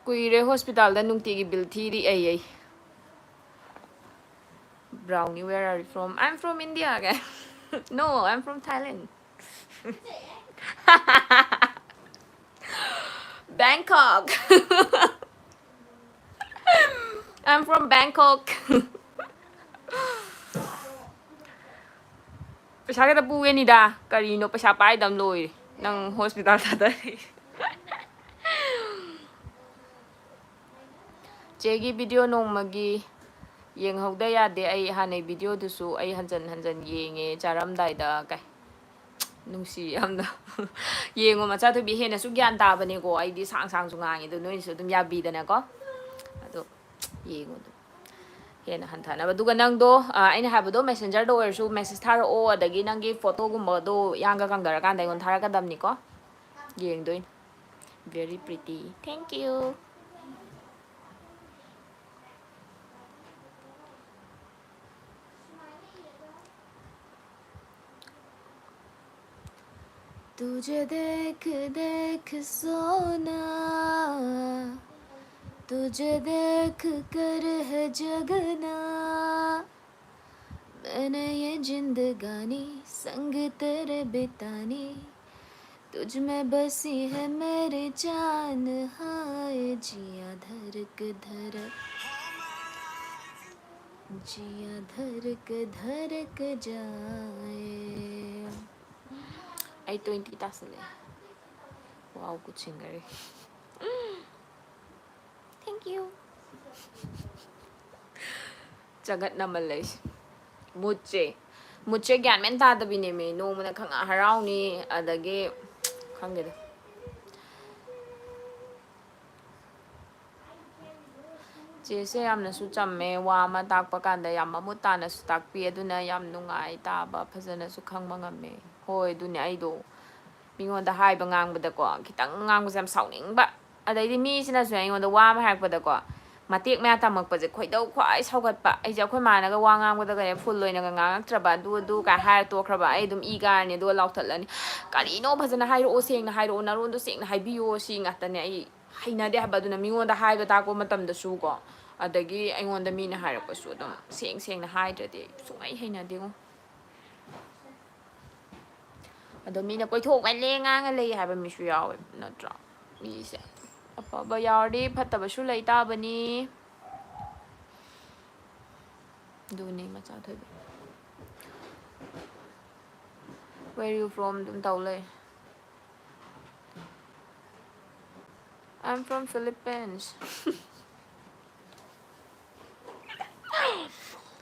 ꯀꯨꯏꯔꯦ ꯍꯣꯁꯄꯤꯇꯥꯜꯗ ꯅꯨꯡꯇꯤꯒꯤ ꯕꯤꯜ ꯊꯤꯔꯤ ꯑꯩ, ꯑꯩ꯫ Brownie, where are you from? I'm from India. No, I'm from Thailand. Bangkok. I'm from Bangkok. ꯄꯩꯁꯥ ꯈꯛꯇ ꯄꯨꯒꯦꯅꯤꯗ꯫ ꯀꯔꯤꯅꯣ, ꯄꯩꯁꯥ ꯄꯥꯏꯗꯝ ꯂꯣꯏꯔꯦ꯫ ꯅꯪ ꯍꯣꯁꯄꯤꯇꯥꯜ ꯊꯥꯗꯔꯤ꯫ ꯆꯦꯒꯤ ꯚꯤꯗꯤꯑꯣ ꯅꯣꯡꯃꯒꯤ ꯌꯦꯡꯍꯧꯗ ꯌꯥꯗꯦ꯫ ꯑꯩ ꯍꯥꯟꯅꯩ ꯚꯤꯗꯤꯑꯣꯗꯨꯁꯨ ꯑꯩ ꯍꯟꯖꯟ ꯍꯟꯖꯟ ꯌꯦꯡꯉꯦ ꯆꯥꯔꯝꯗꯥꯏꯗ꯫ ꯀꯩ, ꯅꯨꯡꯁꯤ ꯌꯥꯝꯅ꯫ ꯌꯦꯡꯉꯣ, ꯃꯆꯥꯊꯣꯏꯕꯤ ꯍꯦꯟꯅꯁꯨ ꯒ꯭ꯌꯥꯟ ꯇꯥꯕꯅꯦꯀꯣ꯫ ꯑꯩꯗꯤ ꯁꯥꯡ ꯁꯥꯡꯁꯨ ꯉꯥꯡꯉꯦ, ꯑꯗꯣ ꯅꯣꯏꯅꯁꯨ ꯑꯗꯨꯝ ꯌꯥꯕꯤꯗꯅꯀꯣ꯫ ꯑꯗꯣ ꯌꯦꯡꯉꯣ ꯑꯗꯨꯝ ꯍꯦꯟꯅ ꯍꯟꯊꯅꯕ꯫ ꯑꯗꯨꯒ ꯅꯪꯗꯣ, ꯑ, ꯑꯩꯅ ꯍꯥꯏꯕꯗꯣ, ꯃꯦꯁꯦꯟꯖꯔꯗ ꯑꯣꯏꯔꯁꯨ ꯃꯦꯁꯦꯖ ꯊꯥꯔꯛꯑꯣ, ꯑꯗꯒꯤ ꯅꯪꯒꯤ ꯐꯣꯇꯣꯒꯨꯝꯕꯗꯣ ꯌꯥꯡꯒ ꯀꯪꯊꯔꯀꯥꯟꯗ ꯑꯩꯉꯣꯟꯗ ꯊꯥꯔꯛꯀꯗꯕꯅꯤꯀꯣ꯫ ꯌꯦꯡꯗꯣꯏꯅꯤ꯫ Very pretty. Thank you. तुझे देख देख सोना, तुझे देख कर है जगना। मैंने ये जिंदगानी संग तेरे बितानी, तुझ में बसी है मेरी जान। हाय जिया धड़क धड़क, जिया धड़क धड़क जाए। ꯑꯩ twenty ꯇꯥꯁꯜꯂꯛꯑꯦ꯫ Wow, Kut ꯁꯤꯡꯒꯔꯦ꯫ Thank you. ꯆꯒꯠꯅꯃꯜ ꯂꯩꯁꯦ꯫ ꯃꯨꯠꯁꯦ, ꯃꯨꯠꯁꯦ ꯒ꯭ꯌꯥꯟ ꯃꯦꯟ ꯇꯥꯗꯕꯤꯅꯦꯃꯤ꯫ ꯅꯣꯡꯃꯅ ꯈꯪꯍꯔꯥꯎꯅꯤ, ꯑꯗꯒꯤ ꯈꯪꯗꯦꯗ꯫ ꯆꯦꯁꯦ ꯌꯥꯝꯅꯁꯨ ꯆꯝꯃꯦ, ꯋꯥ ꯑꯃ ꯇꯥꯛꯄ ꯀꯥꯟꯗ ꯌꯥꯝ ꯃꯃꯨꯠ ꯇꯥꯅꯁꯨ ꯇꯥꯛꯄꯤ, ꯑꯗꯨꯅ ꯌꯥꯝ ꯅꯨꯡꯉꯥꯏ ꯇꯥꯕ, ꯐꯖꯅꯁꯨ ꯈꯪꯕ ꯉꯝꯃꯦ꯫ ꯍꯣꯏ, ꯑꯗꯨꯅꯦ, ꯑꯩꯗꯣ ꯃꯤꯉꯣꯟꯗ ꯍꯥꯏꯕ ꯉꯥꯡꯕꯗꯀꯣ, ꯈꯤꯇꯪ ꯉꯥꯡꯕꯁꯦ ꯌꯥꯝ ꯁꯥꯎꯅꯤꯡꯕ꯫ ꯑꯗꯩꯗꯤ ꯃꯤꯁꯤꯅꯁꯨ ꯑꯩꯉꯣꯟꯗ ꯋꯥ ꯑꯃ ꯍꯥꯏꯔꯛꯄꯗꯀꯣ, ꯃꯇꯦꯛ ꯃꯌꯥ ꯇꯝꯃꯛꯄꯁꯦ ꯈꯣꯏꯗꯧ ꯈ꯭ꯋꯥꯏ ꯁꯥꯎꯒꯠꯄ꯫ ꯑꯩꯁꯦ ꯑꯩꯈꯣꯏ ꯃꯥꯅꯒ ꯋꯥ ꯉꯥꯡꯕꯗꯒꯅꯦ ꯐꯨꯜ ꯑꯣꯏꯅꯒ ꯉꯥꯡꯉꯛꯇ꯭ꯔꯕ, ꯑꯗꯨ ꯑꯗꯨ ꯀꯥꯏ ꯍꯥꯏꯔ ꯇꯣꯛꯈ꯭ꯔꯕ, ꯑꯩ ꯑꯗꯨꯝ ꯏ ꯀꯥꯔꯅꯤ, ꯑꯗꯨꯒ ꯂꯥꯎꯊꯠꯂꯅꯤ꯫ "ꯀꯔꯤꯅꯣ, ꯐꯖꯅ ꯍꯥꯏꯔꯛꯑꯣ, ꯁꯦꯡꯅ ꯍꯥꯏꯔꯛꯑꯣ, ꯅꯔꯣꯟꯗꯣ ꯁꯦꯡꯅ ꯍꯥꯏꯕꯤꯌꯣ", ꯁꯤ ꯉꯥꯛꯇꯅꯦ꯫ ꯑꯩ ꯍꯩꯅꯗꯦ ꯍꯥꯏꯕ꯫ ꯑꯗꯨꯅ ꯃꯤꯉꯣꯟꯗ ꯍꯥꯏꯕ ꯇꯥꯛꯄ ꯃꯇꯝꯗꯁꯨ ꯀꯣ, ꯑꯗꯒꯤ ꯑꯩꯉꯣꯟꯗ ꯃꯤꯅ ꯍꯥꯏꯔꯛꯄꯁꯨ ꯑꯗꯨꯝ ꯁꯦꯡ ꯁꯦꯡꯅ ꯍꯥꯏꯗ꯭ꯔꯗꯤ ꯑꯩ ꯁꯨꯡꯍꯩ ꯍꯩꯅꯗꯦꯉꯣ꯫ ꯑꯗꯣ ꯃꯤꯅ ꯀꯣꯏꯊꯣꯛꯃꯜꯂꯦ, ꯉꯥꯡꯉ ꯂꯩ ꯍꯥꯏꯕ ꯃꯤꯁꯨ ꯌꯥꯎꯋꯦ, ꯅꯠꯇ꯭ꯔꯣ? ꯃꯤꯁꯦ ꯑꯐꯕ ꯌꯥꯎꯔꯗꯤ ꯐꯠꯇꯕꯁꯨ ꯂꯩ ꯇꯥꯕꯅꯤ꯫ ꯑꯗꯨꯅꯤ ꯃꯆꯥ ꯊꯣꯏꯕꯤ꯫ Where you from? ꯑꯗꯨꯝ ꯇꯧ ꯂꯩ꯫ I'm from Philippines.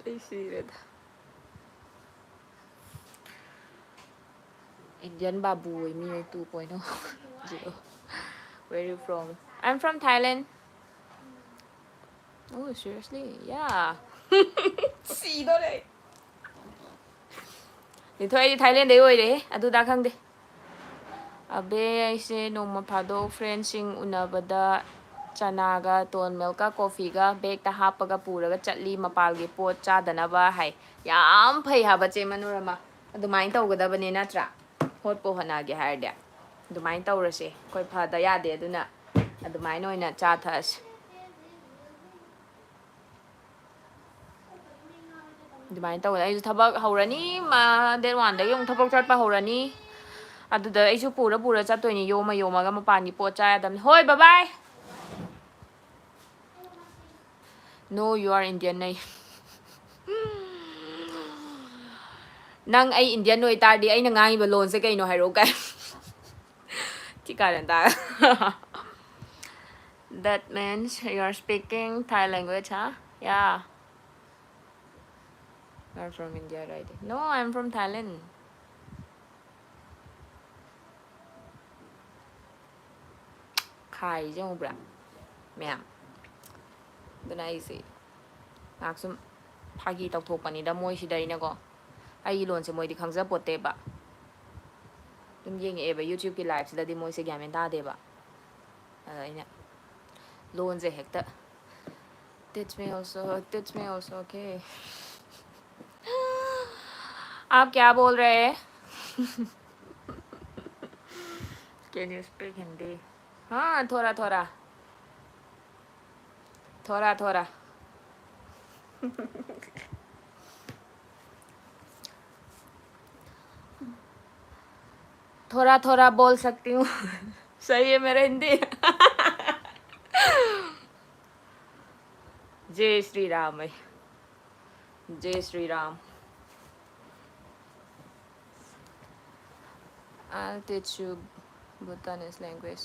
ꯑꯩ ꯁꯤꯔꯦꯗ꯫ Indian ꯕꯥꯕꯨ ꯑꯣꯏ ꯃꯤ ꯇꯨ ꯄꯣꯏꯟ ꯑꯣ꯫ Zero. Where you from? I'm from Thailand. Oh, seriously? Yeah. ꯁꯤꯗꯣꯔꯦ ꯑꯩ꯫ ꯂꯤꯟꯊꯣꯏ, ꯑꯩꯗꯤ ꯊꯥꯏꯂꯦꯟꯗꯩ ꯑꯣꯏꯔꯦꯍꯦ, ꯑꯗꯨꯗ ꯈꯪꯗꯦ꯫ ꯑꯕꯦ, ꯑꯩꯁꯦ ꯅꯣꯡꯃ ꯐꯥꯗꯣꯛ ꯐ꯭ꯔꯦꯟꯁꯤꯡ ꯎꯅꯕꯗ ꯆꯅꯥꯒ ꯇꯣꯟ ꯃꯤꯜꯛꯀ ꯀꯣꯐꯤꯒ ꯕꯦꯛꯇ ꯍꯥꯞꯄꯒ ꯄꯨꯔꯒ ꯆꯠꯂꯤ, ꯃꯄꯥꯜꯒꯤ ꯄꯣꯠ ꯆꯥꯗꯅꯕ ꯍꯥꯏ꯫ ꯌꯥꯝ ꯐꯩ ꯍꯥꯏꯕ, ꯆꯦ ꯃꯅꯣꯔꯃꯥ꯫ ꯑꯗꯨꯃꯥꯏꯅ ꯇꯧꯒꯗꯕꯅꯦ, ꯅꯠꯇ꯭ꯔꯥ? ꯍꯣꯠꯄꯨ ꯍꯣꯠꯅꯒꯦ ꯍꯥꯏꯔꯗꯤ꯫ ꯑꯗꯨꯃꯥꯏꯅ ꯇꯧꯔꯁꯦ꯫ ꯑꯩꯈꯣꯏ ꯐꯗ ꯌꯥꯗꯦ, ꯑꯗꯨꯅ ꯑꯗꯨꯃꯥꯏꯅ ꯑꯣꯏꯅ ꯆꯥ ꯊꯛꯑꯁꯦ꯫ ꯑꯗꯨꯃꯥꯏꯅ ꯇꯧꯗꯅ ꯑꯩꯁꯨ ꯊꯕꯛ ꯍꯧꯔꯅꯤ꯫ ꯃ-, date one ꯗꯒꯤ ꯑꯃꯨꯛ ꯊꯕꯛ ꯆꯠꯄ ꯍꯧꯔꯅꯤ꯫ ꯑꯗꯨꯗ ꯑꯩꯁꯨ ꯄꯨꯔ ꯄꯨꯔ ꯆꯠꯇꯣꯏꯅꯤ, ꯌꯣꯝꯃ ꯌꯣꯝꯃꯒ ꯃꯄꯥꯟꯒꯤ ꯄꯣꯠ ꯆꯥ ꯌꯥꯗꯕꯅꯤ꯫ ꯍꯣꯏ, bye bye꯫ No, you are Indian ꯅꯩ꯫ ꯅꯪ ꯑꯩ Indian ꯑꯣꯏꯇꯥꯔꯗꯤ ꯑꯩꯅ ꯉꯥꯡꯉꯤꯕ ꯂꯣꯟꯁꯦ ꯀꯩꯅꯣ ꯍꯥꯏꯔꯛꯑꯣ ꯀꯥꯏ꯫ ꯊꯤ ꯀꯥꯔꯟ ꯇꯥ꯫ That means you are speaking Thai language, huh? Yeah. You are from India, right? No, I'm from Thailand. ꯈꯥꯏꯁꯦ ꯎꯕ꯭ꯔꯥ ꯃꯌꯥꯝ? ꯑꯗꯨꯅ ꯑꯩꯁꯦ ꯉꯥꯏꯍꯥꯛ ꯁꯨꯝ ꯐꯥꯒꯤ ꯇꯧꯊꯣꯛꯄꯅꯤꯗ ꯃꯣꯏꯁꯤꯗ ꯑꯩꯅꯀꯣ꯫ ꯑꯩꯒꯤ ꯂꯣꯟꯁꯦ ꯃꯣꯏꯗꯤ ꯈꯪꯖꯄꯣꯠꯇꯦꯕ꯫ ꯑꯗꯨꯝ ꯌꯦꯡꯉꯛꯑꯦꯕ YouTubeꯀꯤ liveꯁꯤꯗꯗꯤ ꯃꯣꯏꯁꯦ ꯒ꯭ꯌꯥꯟ ꯃꯦꯟ ꯇꯥꯗꯦꯕ꯫ ꯑꯗ ꯑꯩꯅ ꯂꯣꯟꯁꯦ ꯍꯦꯛꯇ, "Teach me also, teach me also, okay." आप क्या बोल रहे हैं? Can you speak Hindi? हाँ, थोड़ा थोड़ा। थोड़ा थोड़ा। थोड़ा थोड़ा बोल सकती हूँ। सही है मेरा हिंदी। जय श्री राम भाई। जय Shri Ram. I'll teach you Bhutanese language.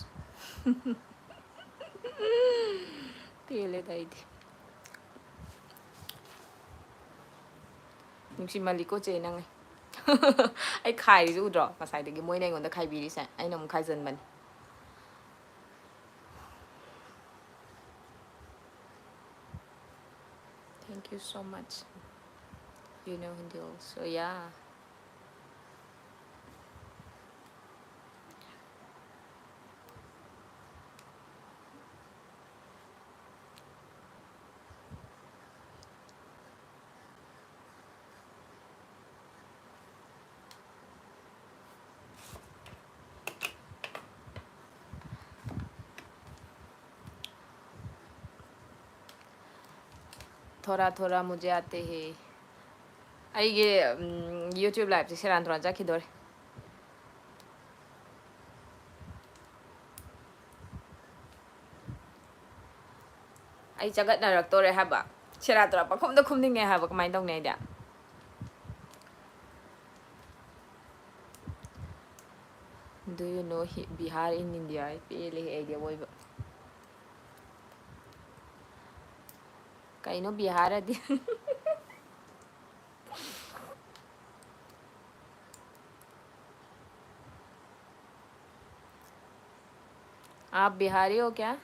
ꯄꯦꯜꯂꯦꯗ ꯑꯩꯗꯤ꯫ ꯅꯨꯡꯁꯤꯃꯜꯂꯤꯀꯣ ꯆꯦ ꯅꯪ꯫ ꯑꯩ ꯈꯥꯏꯔꯤꯁꯦ ꯎꯗ꯭ꯔꯣ? ꯉꯁꯥꯏꯗꯒꯤ ꯃꯣꯏꯅ ꯑꯩꯉꯣꯟꯗ ꯈꯥꯏꯕꯤꯔꯤꯁꯦ, ꯑꯩꯅ ꯑꯃꯨꯛ ꯈꯥꯏꯖꯟꯕꯅꯤ꯫ Thank you so much. You know Hindi also, yeah. थोड़ा थोड़ा मुझे आते हैं। ꯑꯩꯒꯤ ꯎꯝ, YouTube live ꯁꯦ ꯁꯦꯔꯥꯟ ꯇꯨꯔꯥꯟ ꯆꯠꯈꯤꯗꯣꯔꯦ꯫ ꯑꯩ ꯆꯒꯠꯅꯔꯛꯇꯣꯔꯦ ꯍꯥꯏꯕ꯫ ꯁꯦꯔꯥꯟ ꯇꯨꯔꯥꯟ ꯄꯪꯈꯨꯝꯗ ꯈꯨꯝꯅꯤꯡꯉꯦ ꯍꯥꯏꯕ꯫ ꯀꯃꯥꯏꯅ ꯇꯧꯅꯤ ꯑꯩꯗꯤ? Do you know Hi- Bihar in India? ꯄꯦꯜꯂꯦꯍꯦ ꯑꯩꯗꯤ ꯑꯋꯣꯏꯕ꯫ ꯀꯩꯅꯣ ꯕꯤꯍꯥꯔꯗꯤ? आप बिहारी हो क्या?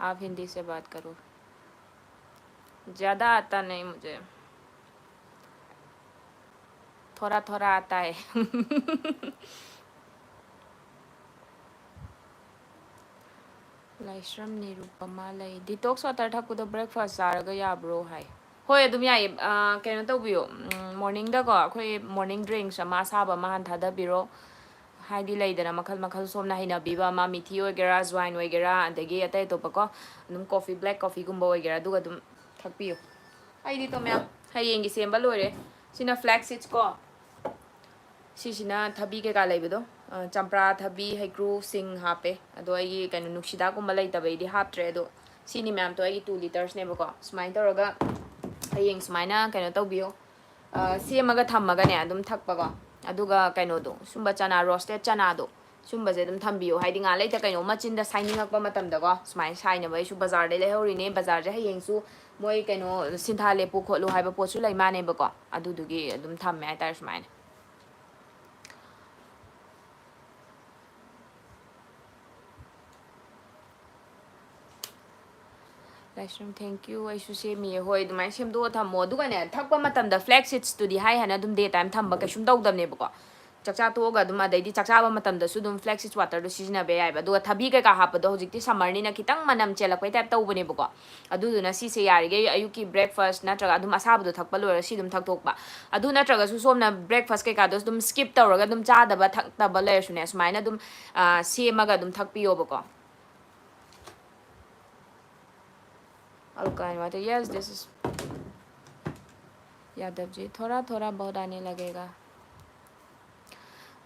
आप हिंदी से बात करो। ज़्यादा आता नहीं मुझे, थोड़ा थोड़ा आता है। ꯂꯥꯏꯁ꯭ꯔꯝ ꯅꯤꯔꯨꯄꯃꯥ ꯂꯩ꯫ Detox water ꯊꯛꯄꯗꯣ breakfast ꯆꯥꯔꯒ ꯌꯥꯕ꯭ꯔꯣ ꯍꯥꯏ꯫ ꯍꯣꯏ, ꯑꯗꯨꯝ ꯌꯥꯏꯌꯦ꯫ ꯑꯥ, ꯀꯩꯅꯣ ꯇꯧꯕꯤꯌꯣ, ꯎꯝ, morning ꯗꯀꯣ ꯑꯩꯈꯣꯏ morning drinks ꯑꯃ ꯑꯁꯥꯕ ꯑꯃ ꯍꯥꯟꯅ ꯊꯥꯗꯕꯤꯔꯣ꯫ ꯍꯥꯏꯗꯤ ꯂꯩꯗꯅ ꯃꯈꯜ ꯃꯈꯜ ꯁꯣꯝꯅ ꯍꯩꯅꯕꯤꯕ ꯑꯃ, ꯃꯤꯊꯤ ꯑꯣꯏꯒꯦꯔꯥ, ꯑꯖꯋꯥꯏꯟ ꯑꯣꯏꯒꯦꯔꯥ, ꯑꯗꯒꯤ ꯑꯇꯩ ꯑꯇꯣꯞꯄꯀꯣ, ꯑꯗꯨꯝ coffee, black coffee ꯒꯨꯝꯕ ꯑꯣꯏꯒꯦꯔꯥ, ꯑꯗꯨꯒ ꯑꯗꯨꯝ ꯊꯛꯄꯤꯌꯨ꯫ ꯑꯩꯗꯤ ꯇꯣ ꯃꯌꯥꯝ ꯍꯌꯦꯡꯒꯤ ꯁꯦꯝꯕ ꯂꯣꯏꯔꯦ꯫ ꯁꯤꯅ flax seeds ꯀꯣ꯫ ꯁꯤꯁꯤꯅ ꯊꯕꯤ ꯀꯩꯀꯥ ꯂꯩꯕꯗꯣ, ꯑ, ꯆꯝꯄ꯭ꯔꯥ, ꯊꯕꯤ, ꯍꯩꯀ꯭ꯔꯨ, ꯁꯤꯡ ꯍꯥꯞꯄꯦ꯫ ꯑꯗꯣ ꯑꯩꯒꯤ ꯀꯩꯅꯣ ꯅꯨꯡꯁꯤꯗꯥꯛꯀꯨꯝꯕ ꯂꯩꯇꯕꯩꯗꯤ ꯍꯥꯞꯇ꯭ꯔꯦ꯫ ꯑꯗꯣ ꯁꯤꯅꯤ ꯃꯌꯥꯝꯗꯣ ꯑꯩꯒꯤ two litersꯅꯦꯕꯀꯣ꯫ ꯁꯨꯃꯥꯏꯅ ꯇꯧꯔꯒ ꯍꯌꯦꯡ ꯁꯨꯃꯥꯏꯅ ꯀꯩꯅꯣ ꯇꯧꯕꯤꯌꯣ, ꯑ, ꯁꯦꯝꯃꯒ ꯊꯝꯃꯒꯅꯦ ꯑꯗꯨꯝ ꯊꯛꯄꯀꯣ꯫ ꯑꯗꯨꯒ ꯀꯩꯅꯣꯗꯣ, ꯁꯨꯝꯕ ꯆꯅꯥ, roasted ꯆꯅꯥꯗꯣ, ꯁꯨꯝꯕꯁꯦ ꯑꯗꯨꯝ ꯊꯝꯕꯤꯌꯣ꯫ ꯍꯥꯏꯗꯤ ꯉꯥꯏꯍꯥꯛ ꯂꯩꯇ ꯀꯩꯅꯣꯝꯃ ꯆꯤꯟꯗ ꯁꯥꯏꯅꯤꯡꯉꯛꯄ ꯃꯇꯝꯗꯀꯣ, ꯁꯨꯃꯥꯏꯅ ꯁꯥꯏꯅꯕ ꯑꯩꯁꯨ ꯕꯖꯥꯔꯗꯩ ꯂꯩꯍꯧꯔꯤꯅꯦ꯫ ꯕꯖꯥꯔꯁꯦ ꯍꯌꯦꯡꯁꯨ ꯃꯣꯏ ꯀꯩꯅꯣ ꯁꯤꯟꯊꯥ ꯂꯦꯞꯄꯨ ꯈꯣꯠꯂꯨ ꯍꯥꯏꯕ ꯄꯣꯠꯁꯨ ꯂꯩ ꯃꯥꯅꯦꯕꯀꯣ꯫ ꯑꯗꯨꯗꯨꯒꯤ ꯑꯗꯨꯝ ꯊꯝꯃꯦ ꯍꯥꯏꯇꯥꯔꯦ ꯁꯨꯃꯥꯏꯅ꯫ ꯂꯥꯏꯁ꯭ꯔꯝ, thank you꯫ ꯑꯩꯁꯨ ꯁꯦꯝꯃꯤꯌꯦ꯫ ꯍꯣꯏ, ꯑꯗꯨꯃꯥꯏꯅ ꯁꯦꯝꯗꯣꯛꯑ ꯊꯝꯃꯣ꯫ ꯑꯗꯨꯒꯅꯦ, ꯊꯛꯄ ꯃꯇꯝꯗ flax seedsꯇꯨꯗꯤ ꯍꯥꯏ ꯍꯥꯏꯅ ꯑꯗꯨꯝ day time ꯊꯝꯕ ꯀꯩꯁꯨꯝ ꯇꯧꯗꯕꯅꯦꯕꯀꯣ꯫ ꯆꯥꯛꯆꯥ ꯇꯣꯛꯑꯒ ꯑꯗꯨꯝ, ꯑꯗꯩꯗꯤ ꯆꯥꯛ ꯆꯥꯕ ꯃꯇꯝꯗꯁꯨ ꯑꯗꯨꯝ flax seeds waterꯗꯣ ꯁꯤꯖꯤꯟꯅꯕ ꯌꯥꯏꯑꯕ꯫ ꯑꯗꯨꯒ ꯊꯕꯤ ꯀꯩꯀꯥ ꯍꯥꯞꯄꯗꯣ ꯍꯧꯖꯤꯛꯇꯤ summerꯅꯤꯅ ꯈꯤꯇꯪ ꯃꯅꯝ ꯆꯦꯜꯂꯛꯄꯩ type ꯇꯧꯕꯅꯦꯕꯀꯣ꯫ ꯑꯗꯨꯗꯨꯅ ꯁꯤꯁꯦ ꯌꯥꯔꯤꯈꯩ ꯑꯌꯨꯛꯀꯤ breakfast ꯅꯠꯇ꯭ꯔꯒ ꯑꯗꯨꯝ ꯑꯁꯥꯕꯗꯣ ꯊꯛꯄ ꯂꯣꯏꯔꯒ ꯁꯤ ꯑꯗꯨꯝ ꯊꯛꯇꯣꯛꯄ꯫ ꯑꯗꯨ ꯅꯠꯇ꯭ꯔꯒꯁꯨ ꯁꯣꯝꯅ breakfast ꯀꯩꯀꯥꯗꯣ ꯑꯗꯨꯝ skip ꯇꯧꯔꯒ ꯑꯗꯨꯝ ꯆꯥꯗꯕ ꯊꯛꯇꯕ ꯂꯩꯔꯁꯨꯅꯦ, ꯁꯨꯃꯥꯏꯅ ꯑꯗꯨꯝ, ꯑ, ꯁꯦꯝꯃꯒ ꯑꯗꯨꯝ ꯊꯛꯄꯤꯌꯣꯕꯀꯣ꯫ Alkaline water, yes, this is, Yadav ji, थोड़ा थोड़ा बहुत आने लगेगा।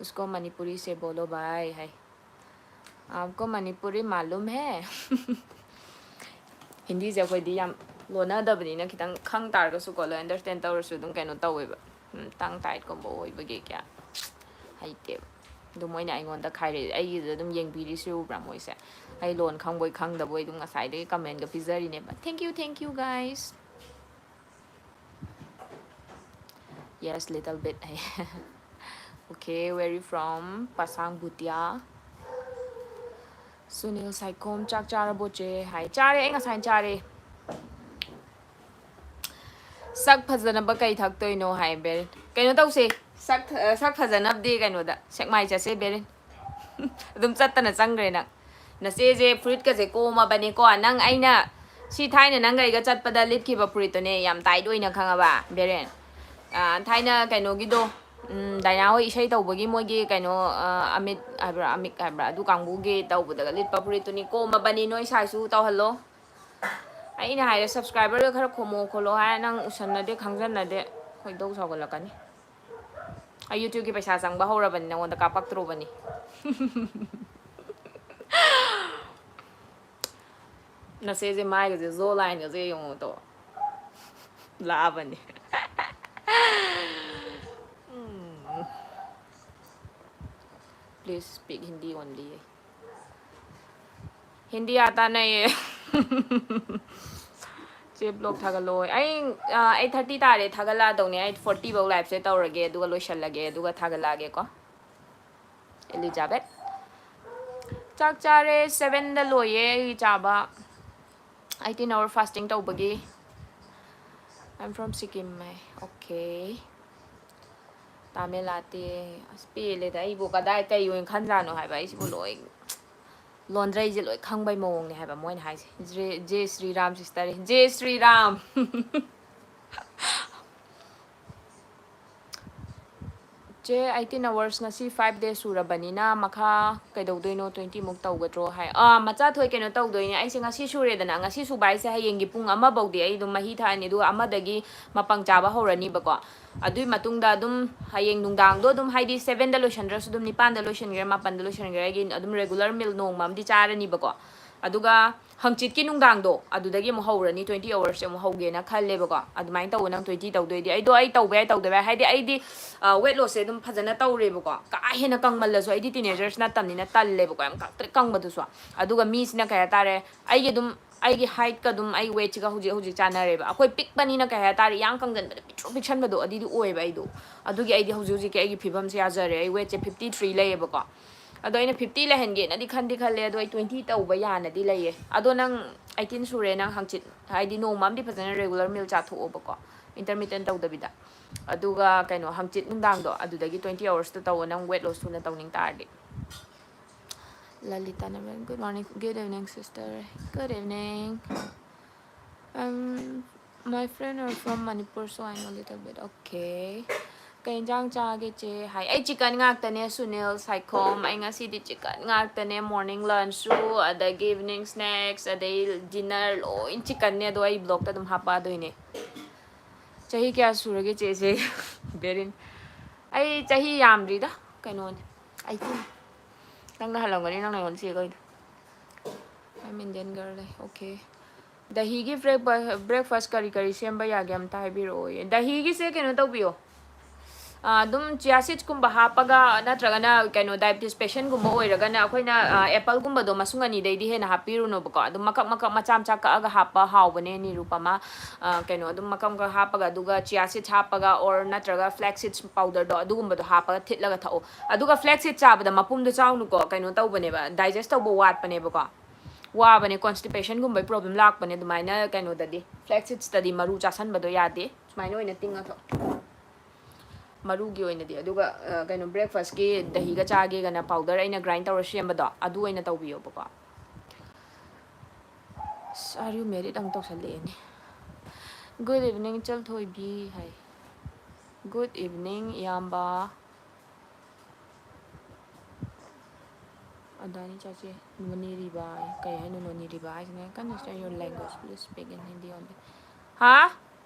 उसको मणिपुरी से बोलो भाई, है। आपको मणिपुरी मालूम है? ꯍꯤꯟꯗꯤꯁꯦ ꯑꯩꯈꯣꯏꯗꯤ ꯌꯥꯝ ꯂꯣꯟꯅꯗꯕꯅꯤꯅ ꯈꯤꯇꯪ ꯈꯪ ꯇꯥꯔꯒꯁꯨꯀꯣ, ꯂꯣꯏ understand ꯇꯧꯔꯁꯨ ꯑꯗꯨꯝ ꯀꯩꯅꯣ ꯇꯧꯋꯦꯕ꯫ ꯎꯝ, tongue tieꯒꯨꯝꯕ ꯑꯣꯏꯕꯒꯤ ꯀꯌꯥ ꯍꯩꯇꯦꯕ꯫ ꯑꯗꯨ ꯃꯣꯏꯅ ꯑꯩꯉꯣꯟꯗ ꯈꯥꯏꯔꯛꯑꯦ, ꯑꯩꯒꯤꯗ ꯑꯗꯨꯝ ꯌꯦꯡꯕꯤꯔꯤꯁꯤ ꯎꯕ꯭ꯔꯥ ꯃꯣꯏꯁꯦ? ꯑꯩ ꯂꯣꯟ ꯈꯪꯕꯣꯏ ꯈꯪꯗꯕꯣꯏ ꯑꯗꯨꯝ ꯉꯁꯥꯏꯗꯒꯤ commentꯒ ꯄꯤꯖꯔꯤꯅꯦꯕ꯫ Thank you, thank you, guys. Yes, little bit. Okay, where you from? Pasang Bhutia. Sunil Saikhom, "ꯆꯥꯛ ꯆꯥꯔꯕꯣ ꯆꯦ?" ꯍꯥꯏ꯫ "ꯆꯥꯔꯦ, ꯑꯩ ꯉꯁꯥꯏꯅ ꯆꯥꯔꯦ꯫" "ꯁꯛ ꯐꯖꯅꯕ ꯀꯩ ꯊꯛꯇꯣꯏꯅꯣ?" ꯍꯥꯏ ꯕꯦꯔꯦꯟ꯫ ꯀꯩꯅꯣ ꯇꯧꯁꯦ, ꯁꯛ, ꯑ, ꯁꯛ ꯐꯖꯅꯕꯗꯤ ꯀꯩꯅꯣꯗ, ꯁꯦꯛꯃꯥꯏ ꯆꯠꯁꯦ ꯕꯦꯔꯦꯟ꯫ ꯑꯗꯨꯝ ꯆꯠꯇꯅ ꯆꯪꯈ꯭ꯔꯦ ꯅꯪ꯫ ꯅꯆꯦꯁꯦ ꯐꯨꯔꯤꯠꯀꯁꯦ ꯀꯣꯝꯃꯕꯅꯦꯀꯣ꯫ ꯅꯪ ꯑꯩꯅ ꯁꯤ ꯊꯥꯏꯅ ꯅꯪꯒ ꯑꯩꯒ ꯆꯠꯄꯗ ꯂꯤꯠꯈꯤꯕ ꯐꯨꯔꯤꯠꯇꯨꯅꯦ, ꯌꯥꯝ tight ꯑꯣꯏꯅ, ꯈꯪꯉꯕ ꯕꯦꯔꯦꯟ? ꯑ, ꯊꯥꯏꯅ ꯀꯩꯅꯣꯒꯤꯗꯣ, ꯎꯝ, ꯗꯥꯏꯅꯥ ꯍꯣꯏ ꯏꯁꯩ ꯇꯧꯕꯒꯤ ꯃꯣꯏꯒꯤ ꯀꯩꯅꯣ, ꯑ, ꯑꯃꯤꯠ ꯍꯥꯏꯕ꯭ꯔꯥ, ꯑꯃꯤꯛ ꯍꯥꯏꯕ꯭ꯔꯥ, ꯑꯗꯨ ꯀꯥꯡꯕꯨꯒꯤ ꯇꯧꯕꯗꯒ ꯂꯤꯠꯄ ꯐꯨꯔꯤꯠꯇꯨꯅꯤ꯫ ꯀꯣꯝꯃꯕꯅꯤ, ꯅꯣꯏ sizeꯁꯨ ꯇꯧꯍꯜꯂꯣ꯫ ꯑꯩꯅ ꯍꯥꯏꯔꯦ subscriberꯒ ꯈꯔ ꯈꯣꯝꯃꯣ ꯈꯣꯠꯂꯣ ꯍꯥꯏꯔ ꯅꯪ ꯎꯁꯟꯅꯗꯦ ꯈꯪꯖꯟꯅꯗꯦ, ꯈꯣꯏꯗꯧ ꯁꯥꯎꯒꯠꯂꯛꯀꯅꯤ꯫ ꯑꯩ YouTubeꯀꯤ ꯄꯩꯁꯥ ꯆꯪꯕ ꯍꯧꯔꯕꯅꯤ, ꯅꯉꯣꯟꯗ ꯀꯥꯞꯄꯛꯇ꯭ꯔꯨꯕꯅꯤ꯫ ꯅꯆꯦꯁꯦ ꯃꯥꯏꯒꯁꯦ ꯖꯣ ꯂꯥꯏꯟꯒꯁꯦ ꯌꯦꯡꯉꯨꯗꯣ꯫ ꯂꯥꯛꯑꯕꯅꯤ꯫ ꯎꯝ꯫ Please speak Hindi only. Hindi आता नहीं है꯫ ꯆꯦ, vlog ꯊꯥꯒꯠꯂꯣ꯫ ꯑꯩ, ꯑ, eight thirty ꯇꯥꯔꯦ, ꯊꯥꯒꯠꯂꯛꯑꯗꯧꯅꯦ꯫ ꯑꯩ forty ꯐꯧ liveꯁꯦ ꯇꯧꯔꯒꯦ, ꯑꯗꯨꯒ ꯂꯣꯏꯁꯜꯂꯒꯦ, ꯑꯗꯨꯒ ꯊꯥꯒꯠꯂꯛꯑꯒꯦꯀꯣ꯫ Elizabeth꯫ ꯆꯥꯛ ꯆꯥꯔꯦ, sevenꯗ ꯂꯣꯏꯌꯦ ꯑꯩ ꯆꯥꯕ꯫ Eighteen hour fasting ꯇꯧꯕꯒꯤ꯫ I'm from Sikkim꯫ Okay꯫ Tamil ꯂꯥꯇꯦ꯫ ꯑꯁ, ꯄꯦꯜꯂꯦꯗ꯫ ꯑꯩꯕꯨ ꯀꯗꯥꯏ ꯀꯩ ꯑꯣꯏꯅ ꯈꯟꯖꯥꯠꯅꯣ ꯍꯥꯏꯕ꯫ ꯑꯩꯁꯤꯕꯨ ꯂꯣꯏ ꯂꯣꯟꯗ꯭ꯔꯩꯁꯦ ꯂꯣꯏ ꯈꯪꯕꯩ ꯃꯑꯣꯡꯅꯦ ꯍꯥꯏꯕ ꯃꯣꯏꯅ ꯍꯥꯏꯁꯦ꯫ J-, J Shri Ram sister꯫ J Shri Ram. ꯆꯦ, eighteen hours ꯉꯁꯤ five days ꯁꯨꯔꯕꯅꯤꯅ ꯃꯈꯥ ꯀꯩꯗꯧꯗꯣꯏꯅꯣ? Twenty ꯃꯨꯛ ꯇꯧꯒꯗ꯭ꯔꯣ ꯍꯥꯏ꯫ ꯑꯥ, ꯃꯆꯥ ꯊꯣꯏ, ꯀꯩꯅꯣ ꯇꯧꯗꯣꯏꯅꯦ꯫ ꯑꯩꯁꯦ ꯉꯁꯤ ꯁꯨꯔꯦꯗꯅ, ꯉꯁꯤ ꯁꯨꯕ ꯍꯥꯏꯁꯦ ꯍꯌꯦꯡꯒꯤ ꯄꯨꯡ ꯑꯃ ꯐꯧꯗꯤ ꯑꯩ ꯑꯗꯨꯝ ꯃꯍꯤ ꯊꯛꯑꯅꯤ, ꯑꯗꯨꯒ ꯑꯃꯗꯒꯤ ꯃꯄꯪ ꯆꯥꯕ ꯍꯧꯔꯅꯤꯕꯀꯣ꯫ ꯑꯗꯨꯏ ꯃꯇꯨꯡꯗ ꯑꯗꯨꯝ ꯍꯌꯦꯡ ꯅꯨꯡꯗꯥꯡꯗꯣ ꯑꯗꯨꯝ, ꯍꯥꯏꯗꯤ sevenꯗ ꯂꯣꯏꯁꯟꯗ꯭ꯔꯁꯨ ꯑꯗꯨꯝ ꯅꯤꯄꯥꯟꯗ ꯂꯣꯏꯁꯟꯒꯦꯔꯥ, ꯃꯥꯄꯟꯗ ꯂꯣꯏꯁꯟꯒꯦꯔꯥ, ꯑꯩꯒꯤ ꯑꯗꯨꯝ regular meal ꯅꯣꯡꯃ ꯑꯃꯗꯤ ꯆꯥꯔꯅꯤꯕꯀꯣ꯫ ꯑꯗꯨꯒ ꯍꯪꯆꯤꯠꯀꯤ ꯅꯨꯡꯗꯥꯡꯗꯣ, ꯑꯗꯨꯗꯒꯤ ꯑꯃꯨꯛ ꯍꯧꯔꯅꯤ, twenty hours ꯑꯃꯨꯛ ꯍꯧꯒꯦꯅ ꯈꯜꯂꯦꯕꯀꯣ꯫ ꯑꯗꯨꯃꯥꯏꯅ ꯇꯧꯕ ꯅꯪ twenty ꯇꯧꯗꯣꯏꯗꯤ꯫ ꯑꯩꯗꯣ ꯑꯩ ꯇꯧꯕ ꯌꯥꯏ, ꯇꯧꯗꯕ ꯌꯥꯏ꯫ ꯍꯥꯏꯗꯤ ꯑꯩꯗꯤ, ꯑ, weight lossꯁꯦ ꯑꯗꯨꯝ ꯐꯖꯅ ꯇꯧꯔꯦꯕꯀꯣ꯫ ꯀꯥ ꯍꯦꯟꯅ ꯀꯪꯃꯜꯂꯁꯨ ꯑꯩꯗꯤ teenagers ꯅꯠꯇꯕꯅꯤꯅ ꯇꯜꯂꯦꯕꯀꯣ, ꯌꯥꯝ ꯀꯪꯇ꯭ꯔꯤꯛ ꯀꯪꯕꯗꯨꯁꯨ꯫ ꯑꯗꯨꯒ ꯃꯤꯁꯤꯅ ꯀꯩ ꯍꯥꯏꯇꯥꯔꯦ, ꯑꯩꯒꯤ ꯑꯗꯨꯝ, ꯑꯩꯒꯤ heightꯀ ꯑꯗꯨꯝ ꯑꯩ weightꯁꯤꯒ ꯍꯧꯖꯤꯛ ꯍꯧꯖꯤꯛ ꯆꯥꯟꯅꯔꯦꯕ꯫ ꯑꯩꯈꯣꯏ ꯄꯤꯛꯄꯅꯤꯅ ꯀꯩ ꯍꯥꯏꯇꯥꯔꯦ, ꯏꯌꯥꯡ ꯀꯪꯖꯟꯕꯗ ꯄꯤꯛꯇ꯭ꯔꯨ ꯄꯤꯛꯁꯟꯕꯗꯣ ꯑꯗꯨꯗꯤ ꯑꯣꯏꯌꯦꯕ ꯑꯩꯗꯣ꯫ ꯑꯗꯨꯒꯤ ꯑꯩꯗꯤ ꯍꯧꯖꯤꯛ ꯍꯧꯖꯤꯛꯀꯤ ꯑꯩꯒꯤ ꯐꯤꯕꯝꯁꯦ ꯌꯥꯖꯔꯦ꯫ ꯑꯩ weightꯁꯦ fifty three ꯂꯩꯌꯦꯕꯀꯣ꯫ ꯑꯗꯣ ꯑꯩꯅ fifty ꯂꯩꯍꯟꯒꯦꯅꯗꯤ ꯈꯟꯗꯤ ꯈꯜꯂꯦ, ꯑꯗꯣ ꯑꯩ twenty ꯇꯧꯕ ꯌꯥꯅꯗꯤ ꯂꯩꯌꯦ꯫ ꯑꯗꯣ ꯅꯪ eighteen ꯁꯨꯔꯦ, ꯅꯪ ꯍꯪꯆꯤꯠ, ꯍꯥꯏꯗꯤ ꯅꯣꯡꯃ ꯑꯃꯗꯤ ꯐꯖꯅ regular meal ꯆꯥꯊꯣꯛꯑꯣꯕꯀꯣ, intermittent ꯇꯧꯗꯕꯤꯗ꯫ ꯑꯗꯨꯒ ꯀꯩꯅꯣ, ꯍꯪꯆꯤꯠ ꯅꯨꯡꯗꯥꯡꯗꯣ ꯑꯗꯨꯗꯒꯤ twenty hoursꯇ ꯇꯧꯋꯣ, ꯅꯪ weight loss ꯊꯨꯅ ꯇꯧꯅꯤꯡ ꯇꯥꯔꯗꯤ꯫ Lalita Naman, good morning, good evening sister, good evening. Um, my friend are from Manipur, so I know little bit. Okay. ꯀꯩ ꯏꯟꯖꯥꯡ ꯆꯥꯒꯦ ꯆꯦ? ꯍꯥꯏ꯫ ꯑꯩ chicken ꯉꯥꯛꯇꯅꯦ, ꯁꯨꯅꯤꯜ ꯁꯥꯏꯈꯣꯝ꯫ ꯑꯩ ꯉꯁꯤꯗꯤ chicken ꯉꯥꯛꯇꯅꯦ, morning lunchꯁꯨ, ꯑꯗꯒꯤ evening snacks, ꯑꯗꯩ dinner, ꯂꯣꯏ chickenꯅꯦ꯫ ꯑꯗꯣ ꯑꯩ vlogꯇ ꯑꯗꯨꯝ ꯍꯥꯞꯄꯛꯑꯗꯣꯏꯅꯦ꯫ ꯆꯍꯤ ꯀꯌꯥ ꯁꯨꯔꯒꯦ ꯆꯦꯁꯦ? ꯕꯦꯔꯤꯟ꯫ ꯑꯩ ꯆꯍꯤ ꯌꯥꯝꯗ꯭ꯔꯤꯗ, ꯀꯩꯅꯣꯅꯦ, ꯑꯩꯠꯇꯤꯟ꯫ ꯅꯪꯅ ꯍꯜꯂꯝꯒꯅꯤ, ꯅꯪꯅ ꯑꯩꯉꯣꯟꯗ ꯆꯦ ꯀꯧꯏꯗꯣ꯫ I'm Indian girl ꯂꯩ, okay꯫ ꯗꯍꯤꯒꯤ breakfast, breakfast ꯀꯔꯤ ꯀꯔꯤ ꯁꯦꯝꯕ ꯌꯥꯒꯦ ꯑꯝꯇ ꯍꯥꯏꯕꯤꯔꯛꯑꯣꯌꯦ꯫ ꯗꯍꯤꯒꯤꯁꯦ ꯀꯩꯅꯣ ꯇꯧꯕꯤꯌꯣ, ꯑꯥ, ꯑꯗꯨꯝ chia seeds ꯀꯨꯝꯕ ꯍꯥꯞꯄꯒ, ꯅꯠꯇ꯭ꯔꯒꯅ ꯀꯩꯅꯣ diabetes patient ꯒꯨꯝꯕ ꯑꯣꯏꯔꯒꯅ ꯑꯩꯈꯣꯏꯅ, ꯑꯥ, apple ꯒꯨꯝꯕꯗꯣ ꯃꯁꯨꯡ ꯑꯅꯤꯗꯩꯗꯤ ꯍꯦꯟꯅ ꯍꯥꯞꯄꯤꯔꯨꯅꯣꯕꯀꯣ꯫ ꯑꯗꯨꯝ ꯃꯀꯛ ꯃꯀꯛ ꯃꯆꯥ ꯃꯆꯥ ꯀꯛꯑꯒ ꯍꯥꯞꯄ ꯍꯥꯎꯕꯅꯦ, ꯅꯤꯔꯨꯄꯃꯥ꯫ ꯑꯥ, ꯀꯩꯅꯣ ꯑꯗꯨꯝ ꯃꯀꯛ ꯃꯀꯛ ꯍꯥꯞꯄꯒ, ꯑꯗꯨꯒ chia seeds ꯍꯥꯞꯄꯒ, or ꯅꯠꯇ꯭ꯔꯒ flax seeds powder ꯗꯣ, ꯑꯗꯨꯒꯨꯝꯕꯗꯣ ꯍꯥꯞꯄꯒ ꯊꯤꯠꯂꯒ ꯊꯛꯑꯣ꯫ ꯑꯗꯨꯒ flax seed ꯆꯥꯕꯗ ꯃꯄꯨꯝꯗꯣ ꯆꯥꯎꯅꯨꯀꯣ, ꯀꯩꯅꯣ ꯇꯧꯕꯅꯦꯕ, digest ꯇꯧꯕ ꯋꯥꯠꯄꯅꯦꯕꯀꯣ꯫ ꯋꯥꯕꯅꯦ, constipation ꯒꯨꯝꯕꯩ problem ꯂꯥꯛꯄꯅꯦ ꯑꯗꯨꯃꯥꯏꯅ ꯀꯩꯅꯣꯗꯗꯤ, flax seeds ꯇꯗꯤ ꯃꯔꯨ ꯆꯥꯁꯟꯕꯗꯣ ꯌꯥꯗꯦ꯫ ꯁꯨꯃꯥꯏꯅ ꯑꯣꯏꯅ ꯇꯤꯡꯉ ꯊꯛꯑꯣ꯫ ꯃꯔꯨꯒꯤ ꯑꯣꯏꯅꯗꯤ꯫ ꯑꯗꯨꯒ, ꯑ, ꯀꯩꯅꯣ, breakfast ꯀꯤ ꯗꯍꯤꯒ ꯆꯥꯒꯦꯒꯅ powder ꯑꯩꯅ grind ꯇꯧꯔ ꯁꯦꯝꯕꯗꯣ, ꯑꯗꯨ ꯑꯣꯏꯅ ꯇꯧꯕꯤꯌꯣꯕꯀꯣ꯫ ꯑꯁ, "Are you married?" ꯑꯃꯨꯛ ꯇꯧꯁꯜꯂꯛꯑꯦꯅꯦ꯫ "Good evening, ꯏꯆꯜ ꯊꯣꯏꯕꯤ" ꯍꯥꯏ꯫ "Good evening, ꯏꯌꯥꯝꯕ"꯫ ꯑꯗꯥꯅꯤ ꯆꯥꯆꯦ, ꯅꯣꯅꯦ ꯔꯤꯕꯥ ꯍꯥꯏ꯫ ꯀꯩ ꯍꯥꯏꯅꯣ ꯅꯣꯅꯦ ꯔꯤꯕꯥ ꯍꯥꯏꯁꯤꯅ? "Can you understand your language? Please speak in Hindi only." ꯍꯥ?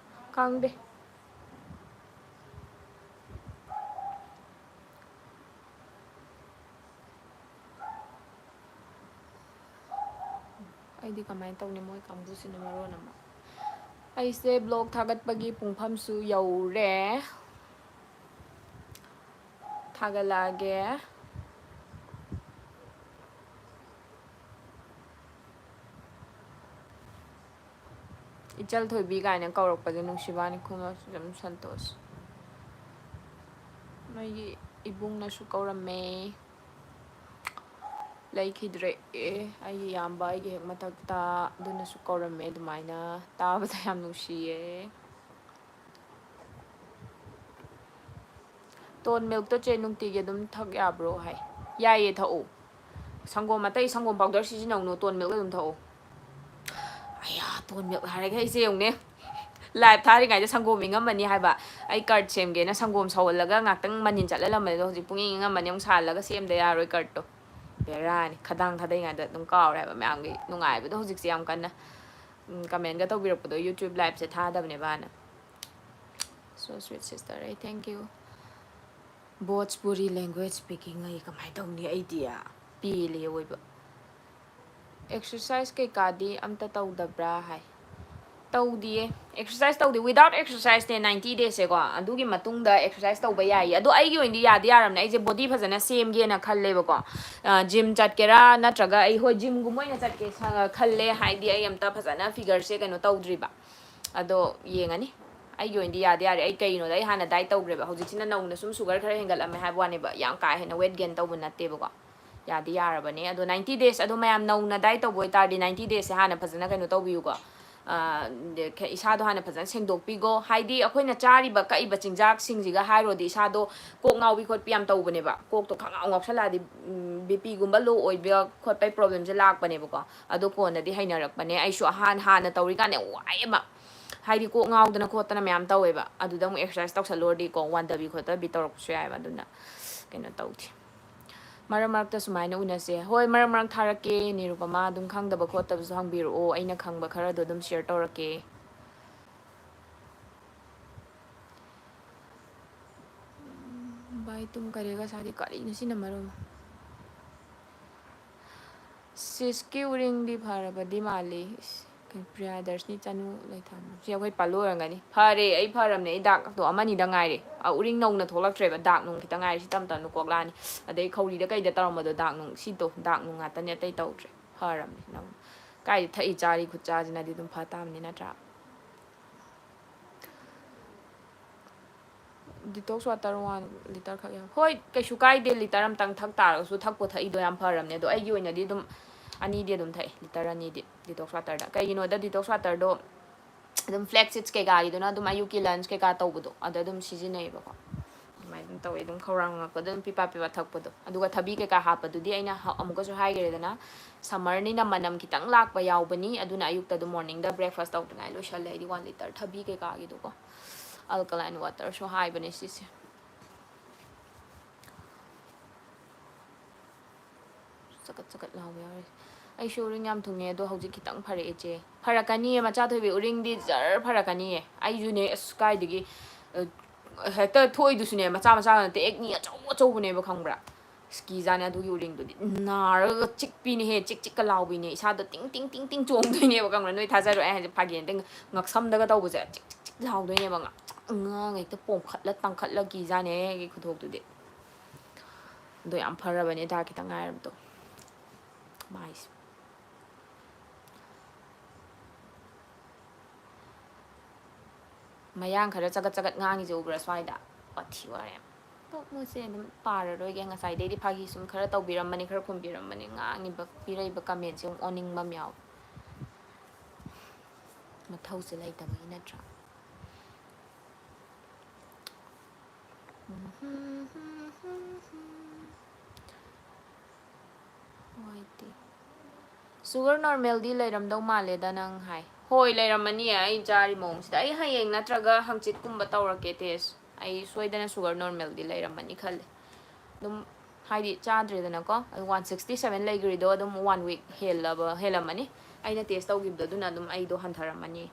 ꯈꯪꯗꯦ꯫ ꯑꯩꯗꯤ ꯀꯃꯥꯏꯅ ꯇꯧꯅꯤ, ꯃꯣꯏ ꯀꯥꯡꯕꯨꯁꯤꯅ ꯃꯔꯣꯟ ꯑꯃ꯫ ꯑꯩꯁꯦ vlog ꯊꯥꯒꯠꯄꯒꯤ ꯄꯨꯡꯐꯝꯁꯨ ꯌꯧꯔꯦ꯫ ꯊꯥꯒꯠꯂꯛꯑꯒꯦ꯫ ꯏꯆꯜ ꯊꯣꯏꯕꯤ ꯀꯥꯏꯅ ꯀꯧꯔꯛꯄꯁꯦ ꯅꯨꯡꯁꯤꯕꯥꯅꯤ, ꯈꯨꯃꯟ ꯁꯝ ꯁꯟꯇꯣꯁ꯫ ꯅꯣꯏꯒꯤ ꯏꯕꯨꯡꯅꯁꯨ ꯀꯧꯔꯝꯃꯦ꯫ ꯂꯩꯈꯤꯗ꯭ꯔꯦ꯫ ꯑꯦ, ꯑꯩꯒꯤ ꯏꯌꯥꯝꯕ ꯑꯩꯒꯤ ꯍꯦꯛ ꯃꯊꯛꯇ, ꯑꯗꯨꯅꯁꯨ ꯀꯧꯔꯝꯃꯦ ꯑꯗꯨꯃꯥꯏꯅ꯫ ꯇꯥꯕꯗ ꯌꯥꯝ ꯅꯨꯡꯁꯤꯌꯦ꯫ "Tone milk ꯇꯣ ꯆꯦ ꯅꯨꯡꯇꯤꯒꯤ ꯑꯗꯨꯝ ꯊꯛ ꯌꯥꯕ꯭ꯔꯣ?" ꯍꯥꯏ꯫ ꯌꯥꯏꯌꯦ, ꯊꯛꯎ꯫ ꯁꯪꯒꯣꯝ ꯑꯇꯩ, ꯁꯪꯒꯣꯝ powder ꯁꯤꯖꯤꯟꯅꯧꯅꯨ, tone milk ꯑꯗꯨꯝ ꯊꯛꯎ꯫ ꯑꯌꯥ, tone milk ꯍꯥꯏꯔꯒ ꯑꯩꯁꯦ ꯌꯦꯡꯉꯨꯅꯦ꯫ Live ꯊꯥꯔꯤꯉꯩꯗ ꯁꯪꯒꯣꯝ ꯏꯪꯉꯝꯃꯅꯤ ꯍꯥꯏꯕ꯫ ꯑꯩ curd ꯁꯦꯝꯒꯦꯅ ꯁꯪꯒꯣꯝ ꯁꯧꯍꯜꯂꯒ ꯉꯥꯛꯇꯪ ꯃꯅꯤꯟ ꯆꯠꯍꯜꯂꯝꯕꯅꯦ, ꯑꯗꯣ ꯍꯧꯖꯤꯛ ꯄꯨꯡ ꯏꯪ ꯏꯪꯉꯝꯃꯅꯤ, ꯑꯃꯨꯛ ꯁꯥꯍꯜꯂꯒ ꯁꯦꯝꯗ ꯌꯥꯔꯣꯏ curd ꯇꯣ꯫ ꯕꯦꯔꯥꯅꯤ, ꯈꯗꯥꯡ ꯊꯥꯗꯩꯉꯩꯗ ꯑꯗꯨꯝ ꯀꯥꯎꯔꯦ ꯍꯥꯏꯕ ꯃꯌꯥꯝꯒꯤ ꯅꯨꯡꯉꯥꯏꯕꯗꯣ ꯍꯧꯖꯤꯛꯁꯦ ꯌꯥꯝ ꯀꯟꯅ꯫ ꯎꯝ, comment ꯒ ꯇꯧꯕꯤꯔꯛꯄꯗꯣ, YouTube live ꯁꯦ ꯊꯥꯗꯕꯅꯦꯕ ꯍꯥꯟꯅ꯫ So sweet sister, I thank you꯫ Bhojpuri language speaking ꯑꯩ ꯀꯃꯥꯏꯅ ꯇꯧꯅꯤ? ꯑꯩꯗꯤ ꯄꯦꯜꯂꯦ ꯑꯣꯏꯕ꯫ Exercise ꯀꯩꯀꯥꯗꯤ ꯑꯝꯇ ꯇꯧꯗꯕ꯭ꯔꯥ ꯍꯥꯏ꯫ ꯇꯧꯗꯤꯌꯦ꯫ Exercise ꯇꯧꯗꯦ꯫ Without exercise ꯅꯦ ninety days ꯁꯦꯀꯣ꯫ ꯑꯗꯨꯒꯤ ꯃꯇꯨꯡꯗ exercise ꯇꯧꯕ ꯌꯥꯏꯌꯦ꯫ ꯑꯗꯣ ꯑꯩꯒꯤ ꯑꯣꯏꯅꯗꯤ ꯌꯥꯗꯤ ꯌꯥꯔꯝꯅꯦ꯫ ꯑꯩꯁꯦ body ꯐꯖꯅ ꯁꯦꯝꯒꯦꯅ ꯈꯜꯂꯦꯕꯀꯣ꯫ ꯑ, gym ꯆꯠꯀꯦꯔꯥ ꯅꯠꯇ꯭ꯔꯒ ꯑꯩ, ꯍꯣꯏ, gym ꯒꯨꯝꯕ ꯑꯣꯏꯅ ꯆꯠꯀꯦ ꯁ-, ꯈꯜꯂꯦ꯫ ꯍꯥꯏꯗꯤ ꯑꯩ ꯑꯝꯇ ꯐꯖꯅ figure ꯁꯦ ꯀꯩꯅꯣ ꯇꯧꯗ꯭ꯔꯤꯕ꯫ ꯑꯗꯣ ꯌꯦꯡꯉꯅꯤ꯫ ꯑꯩꯒꯤ ꯑꯣꯏꯅꯗꯤ ꯌꯥꯗꯤ ꯌꯥꯔꯦ꯫ ꯑꯩ ꯀꯩꯒꯤꯅꯣꯗ ꯑꯩ ꯍꯥꯟꯅ diet ꯇꯧꯈ꯭ꯔꯦꯕ꯫ ꯍꯧꯖꯤꯛꯁꯤꯅ ꯅꯧꯅ ꯁꯨꯝ sugar ꯈꯔ ꯍꯦꯟꯒꯠꯂꯝꯃꯦ ꯍꯥꯏꯕ ꯋꯥꯅꯦꯕ꯫ ꯌꯥꯝ ꯀꯥ ꯍꯦꯟꯅ weight gain ꯇꯧꯕ ꯅꯠꯇꯦꯕꯀꯣ꯫ ꯌꯥꯗꯤ ꯌꯥꯔꯕꯅꯦ꯫ ꯑꯗꯣ ninety days, ꯑꯗꯣ ꯃꯌꯥꯝ ꯅꯧꯅ diet ꯇꯧꯕ ꯑꯣꯏꯇꯥꯔꯗꯤ ninety days ꯁꯦ ꯍꯥꯟꯅ ꯐꯖꯅ ꯀꯩꯅꯣ ꯇꯧꯕꯤꯌꯨꯀꯣ꯫ ꯑ, ꯏꯁꯥꯗꯣ ꯍꯥꯟꯅ ꯐꯖꯅ ꯁꯦꯡꯗꯣꯛꯄꯤꯒꯣ꯫ ꯍꯥꯏꯗꯤ ꯑꯩꯈꯣꯏꯅ ꯆꯥꯔꯤꯕ ꯀꯛꯏꯕ ꯆꯤꯟꯖꯥꯛꯁꯤꯡꯁꯤꯒ ꯍꯥꯏꯔꯨꯔꯗꯤ ꯏꯁꯥꯗꯣ ꯀꯣꯛ ꯉꯥꯎꯕꯤ ꯈꯣꯠꯄꯤ ꯌꯥꯝ ꯇꯧꯕꯅꯦꯕ꯫ ꯀꯣꯛꯇꯣ ꯈꯪꯉꯥꯎ ꯉꯥꯎꯁꯜꯂꯛꯑꯗꯤ, ꯎꯝ, BP ꯒꯨꯝꯕ low ꯑꯣꯏꯕ ꯈꯣꯠꯄꯒꯤ problem ꯁꯦ ꯂꯥꯛꯄꯅꯦꯕꯀꯣ꯫ ꯑꯗꯣ ꯀꯣꯟꯅꯗꯤ ꯍꯩꯅꯔꯛꯄꯅꯦ꯫ ꯑꯩꯁꯨ ꯑꯍꯥꯟ ꯍꯥꯟꯅ ꯇꯧꯔꯤꯀꯥꯟꯗ ꯋꯥꯏꯌꯦꯕ꯫ ꯍꯥꯏꯗꯤ ꯀꯣꯛ ꯉꯥꯎꯗꯅ ꯈꯣꯠꯇꯅ ꯃꯌꯥꯝ ꯇꯧꯋꯦꯕ꯫ ꯑꯗꯨꯗ ꯑꯃꯨꯛ exercise ꯇꯧꯁꯜꯂꯨꯔꯗꯤꯀꯣ, ꯋꯥꯟꯊꯕꯤ ꯈꯣꯠꯇꯕꯤ ꯇꯧꯔꯛꯄꯁꯨ ꯌꯥꯏꯌꯦꯕ꯫ ꯑꯗꯨꯅ ꯀꯩꯅꯣ ꯇꯧꯗꯦ꯫ ꯃꯔꯛ ꯃꯔꯛꯇ ꯁꯨꯃꯥꯏꯅ ꯎꯅꯁꯦ꯫ ꯍꯣꯏ, ꯃꯔꯛ ꯃꯔꯛ ꯊꯥꯔꯛꯀꯦ, ꯅꯤꯔꯨꯄꯃꯥ꯫ ꯑꯗꯨꯝ ꯈꯪꯗꯕ ꯈꯣꯠꯇꯕꯁꯨ ꯍꯪꯕꯤꯔꯛꯑꯣ, ꯑꯩꯅ ꯈꯪꯕ ꯈꯔꯗꯣ ꯑꯗꯨꯝ share ꯇꯧꯔꯛꯀꯦ꯫ ꯚꯥꯏ, ꯇꯨꯝ ꯀꯔꯦꯒ ꯁꯥꯗꯤ ꯀꯔꯤꯅꯣ ꯁꯤꯅ ꯃꯔꯣꯟ ꯑꯃ? Sis ꯀꯤ ꯎꯔꯤꯡꯗꯤ ꯐꯔꯕꯗꯤ ꯃꯥꯜꯂꯤ꯫ ꯏꯁ, ꯀꯩ ꯄ꯭ꯔꯤꯌꯥꯗꯔꯁꯅꯤ ꯆꯅꯨ ꯂꯩꯊꯥꯝꯕꯝ꯫ ꯁꯤ ꯑꯩꯈꯣꯏ ꯄꯜꯂꯨ ꯑꯣꯏꯔꯝꯒꯅꯤ꯫ ꯐꯔꯦ, ꯑꯩ ꯐꯔꯝꯅꯦ꯫ ꯑꯩ ꯗꯥꯛꯇꯣ ꯑꯃꯅꯤꯗ ꯉꯥꯏꯔꯦ꯫ ꯑ, ꯎꯔꯤꯡ ꯅꯧꯅ ꯊꯣꯛꯂꯛꯇ꯭ꯔꯦꯕ, ꯗꯥꯛ ꯅꯨꯡ ꯈꯤꯇꯪ ꯉꯥꯏꯔꯦ꯫ ꯁꯤ ꯇꯞ ꯇꯞꯅ ꯀꯣꯛꯂꯛꯑꯅꯤ꯫ ꯑꯗꯩ ꯈꯧꯔꯤꯗ ꯀꯩꯗ ꯇꯧꯔꯝꯕꯗꯣ ꯗꯥꯛ ꯅꯨꯡ, ꯁꯤꯗꯣ ꯗꯥꯛ ꯅꯨꯡ ꯉꯥꯛꯇꯅꯦ, ꯑꯇꯩ ꯇꯧꯗ꯭ꯔꯦ꯫ ꯐꯔꯝꯅꯦ ꯅꯧꯅ꯫ ꯀꯥꯏꯗ ꯊꯛꯏ ꯆꯥꯔꯤ ꯈꯨꯠꯆꯥꯁꯤꯅꯗꯤ ꯑꯗꯨꯝ ꯐ ꯇꯥꯕꯅꯤ ꯅꯠꯇ꯭ꯔꯥ? Detox water one litre ꯈꯛ ꯌꯥꯝ, ꯍꯣꯏ, ꯀꯩꯁꯨ ꯀꯥꯏꯗꯦ꯫ Litre ꯑꯃꯇꯪ ꯊꯛ ꯇꯥꯔꯒꯁꯨ ꯊꯛꯄꯨ ꯊꯛꯏꯗꯣ ꯌꯥꯝ ꯐꯔꯝꯅꯦ꯫ ꯑꯗꯣ ꯑꯩꯒꯤ ꯑꯣꯏꯅꯗꯤ ꯑꯗꯨꯝ ꯑꯅꯤꯗꯤ ꯑꯗꯨꯝ ꯊꯛꯑꯦ, litre ꯑꯅꯤꯗꯤ detox water ꯗ꯫ ꯀꯩꯒꯤꯅꯣꯗ detox water ꯗꯣ ꯑꯗꯨꯝ flax seeds ꯀꯩꯀꯥꯒꯤꯗꯨꯅ ꯑꯗꯨꯝ ꯑꯌꯨꯛꯀꯤ lunch ꯀꯩꯀꯥ ꯇꯧꯕꯗꯣ ꯑꯗ ꯑꯗꯨꯝ ꯁꯤꯖꯤꯟꯅꯩꯌꯦꯕꯀꯣ꯫ ꯑꯗꯨꯃꯥꯏꯅ ꯑꯗꯨꯝ ꯇꯧꯋꯦ꯫ ꯑꯗꯨꯝ ꯈꯧꯔꯥꯡꯉꯛꯄꯗ ꯑꯗꯨꯝ ꯄꯤꯄꯥ ꯄꯤꯄꯥ ꯊꯛꯄꯗꯣ꯫ ꯑꯗꯨꯒ ꯊꯕꯤ ꯀꯩꯀꯥ ꯍꯥꯞꯄꯗꯨꯗꯤ ꯑꯩꯅ ꯍ-, ꯑꯃꯨꯛꯀꯁꯨ ꯍꯥꯏꯈ꯭ꯔꯦꯗꯅ, summer ꯅꯤꯅ ꯃꯅꯝ ꯈꯤꯇꯪ ꯂꯥꯛꯄ ꯌꯥꯎꯕꯅꯤ꯫ ꯑꯗꯨꯅ ꯑꯌꯨꯛꯇ ꯑꯗꯨꯝ morning ꯗ breakfast ꯇꯧꯗ꯭ꯔꯤꯉꯩ ꯂꯣꯏꯁꯜꯂꯦ꯫ ꯑꯩꯗꯤ one litre ꯊꯕꯤ ꯀꯩꯀꯥꯒꯤꯗꯨꯀꯣ꯫ Alkaline water ꯁꯨ ꯍꯥꯏꯕꯅꯦ ꯁꯤꯁꯦ꯫ ꯆꯀꯠ ꯆꯀꯠ ꯂꯥꯎꯕ ꯌꯥꯎꯔꯤ꯫ ꯑꯩꯁꯨ ꯎꯔꯤꯡ ꯌꯥꯝ ꯊꯨꯡꯉꯦ, ꯑꯗꯣ ꯍꯧꯖꯤꯛ ꯈꯤꯇꯪ ꯐꯔꯛꯑꯦ ꯆꯦ꯫ ꯐꯔꯛꯀꯅꯤꯌꯦ ꯃꯆꯥ ꯊꯣꯏꯕꯤ, ꯎꯔꯤꯡꯗꯤ ꯖꯔ ꯐꯔꯛꯀꯅꯤꯌꯦ꯫ ꯑꯩꯁꯨꯅꯦ, ꯑꯁ, ꯀꯥꯏꯗꯒꯤ, ꯑ, ꯍꯦꯛꯇ ꯊꯣꯛꯏꯗꯨꯁꯨꯅꯦ, ꯃꯆꯥ ꯃꯆꯥ ꯅꯠꯇꯦ, ꯑꯦꯛꯅꯤ ꯑꯆꯧ ꯑꯆꯧꯕꯅꯦꯕ, ꯈꯪꯕ꯭ꯔꯥ? ꯑꯁ, ꯀꯤꯖꯥꯅꯦ ꯑꯗꯨꯒꯤ ꯎꯔꯤꯡꯗꯨꯗꯤ꯫ ꯅꯥꯔꯒ ꯆꯤꯛꯄꯤꯅꯦꯍꯦ, ꯆꯤꯛ ꯆꯤꯛꯀ ꯂꯥꯎꯕꯤꯅꯦ, ꯏꯁꯥꯗ ꯇꯤꯡ ꯇꯤꯡ ꯇꯤꯡ ꯇꯤꯡ ꯆꯣꯡꯗꯣꯏꯅꯦꯕ, ꯈꯪꯕ꯭ꯔꯥ? ꯅꯣꯏ ꯊꯥꯖꯔꯣꯏ ꯑꯩ ꯍꯥꯏꯁꯦ, ꯐꯥꯒꯤ ꯅꯠꯇꯦ, ꯉꯛꯁꯝꯗꯒ ꯇꯧꯕꯁꯦ ꯆꯤꯛ ꯆꯤꯛ ꯆꯤꯛ ꯂꯥꯎꯗꯣꯏꯅꯦꯕ, ꯉꯥꯛ-, ꯉꯥꯡ ꯍꯦꯛꯇ ꯄꯣꯝꯈꯠꯂ ꯇꯪꯈꯠꯂ, ꯀꯤꯖꯥꯅꯦ ꯑꯩꯒꯤ ꯈꯨꯊꯣꯛꯇꯨꯗꯤ꯫ ꯑꯗꯣ ꯌꯥꯝ ꯐꯔꯕꯅꯦ, ꯍꯤꯗꯥꯛ ꯈꯤꯇꯪ ꯉꯥꯏꯔꯕꯗꯣ꯫ ꯃꯥꯏꯁꯦ꯫ ꯃꯌꯥꯡ ꯈꯔ ꯆꯒꯠ ꯆꯒꯠ ꯉꯥꯡꯉꯤꯁꯦ ꯎꯕ꯭ꯔꯥ ꯁ꯭ꯋꯥꯏꯗ? ꯋꯥꯊꯤ ꯋꯥꯔꯦꯝ꯫ ꯇꯣꯛ, ꯃꯣꯏꯁꯦ ꯑꯗꯨꯝ ꯄꯥꯔꯔꯣꯏꯒꯦ꯫ ꯉꯁꯥꯏꯗꯩꯗꯤ ꯐꯥꯒꯤ ꯁꯨꯝ ꯈꯔ ꯇꯧꯕꯤꯔꯝꯕꯅꯤ, ꯈꯔ ꯈꯨꯝꯕꯤꯔꯝꯕꯅꯤ, ꯉꯥꯡꯉꯤꯕ, ꯄꯤꯔꯛꯏꯕ comment ꯁꯦ ꯑꯃꯨꯛ ꯑꯣꯟꯅꯤꯡꯕ ꯑꯃ ꯌꯥꯎꯋꯦ꯫ ꯃꯊꯧꯁꯦ ꯂꯩꯇꯕꯒꯤ ꯅꯠꯇ꯭ꯔꯥ? ꯋꯥꯏ ꯇꯤ꯫ Sugar normal ꯗꯤ ꯂꯩꯔꯝꯗꯧ ꯃꯥꯜꯂꯦꯗ ꯅꯪ ꯍꯥꯏ꯫ ꯍꯣꯏ, ꯂꯩꯔꯝꯃꯅꯤꯌꯦ ꯑꯩ ꯆꯥꯔꯤ ꯃꯑꯣꯡꯁꯤꯗ꯫ ꯑꯩ ꯍꯌꯦꯡ ꯅꯠꯇ꯭ꯔꯒ ꯍꯪꯆꯤꯠꯀꯨꯝꯕ ꯇꯧꯔꯛꯀꯦ test꯫ ꯑꯩ ꯁꯣꯏꯗꯅ sugar normal ꯗꯤ ꯂꯩꯔꯝꯃꯅꯤ ꯈꯜꯂꯦ꯫ ꯑꯗꯨꯝ ꯍꯥꯏꯗꯤ ꯆꯥꯗ꯭ꯔꯦꯗꯅꯀꯣ, ꯑꯗꯨ one sixty seven ꯂꯩꯈ꯭ꯔꯤꯗꯣ ꯑꯗꯨꯝ one week ꯍꯦꯜꯂꯕ, ꯍꯦꯜꯂꯝꯃꯅꯤ꯫ ꯑꯩꯅ test ꯇꯧꯈꯤꯕꯗꯣ, ꯑꯗꯨꯅ ꯑꯗꯨꯝ ꯑꯩꯗꯣ ꯍꯟꯊꯔꯝꯃꯅꯤ꯫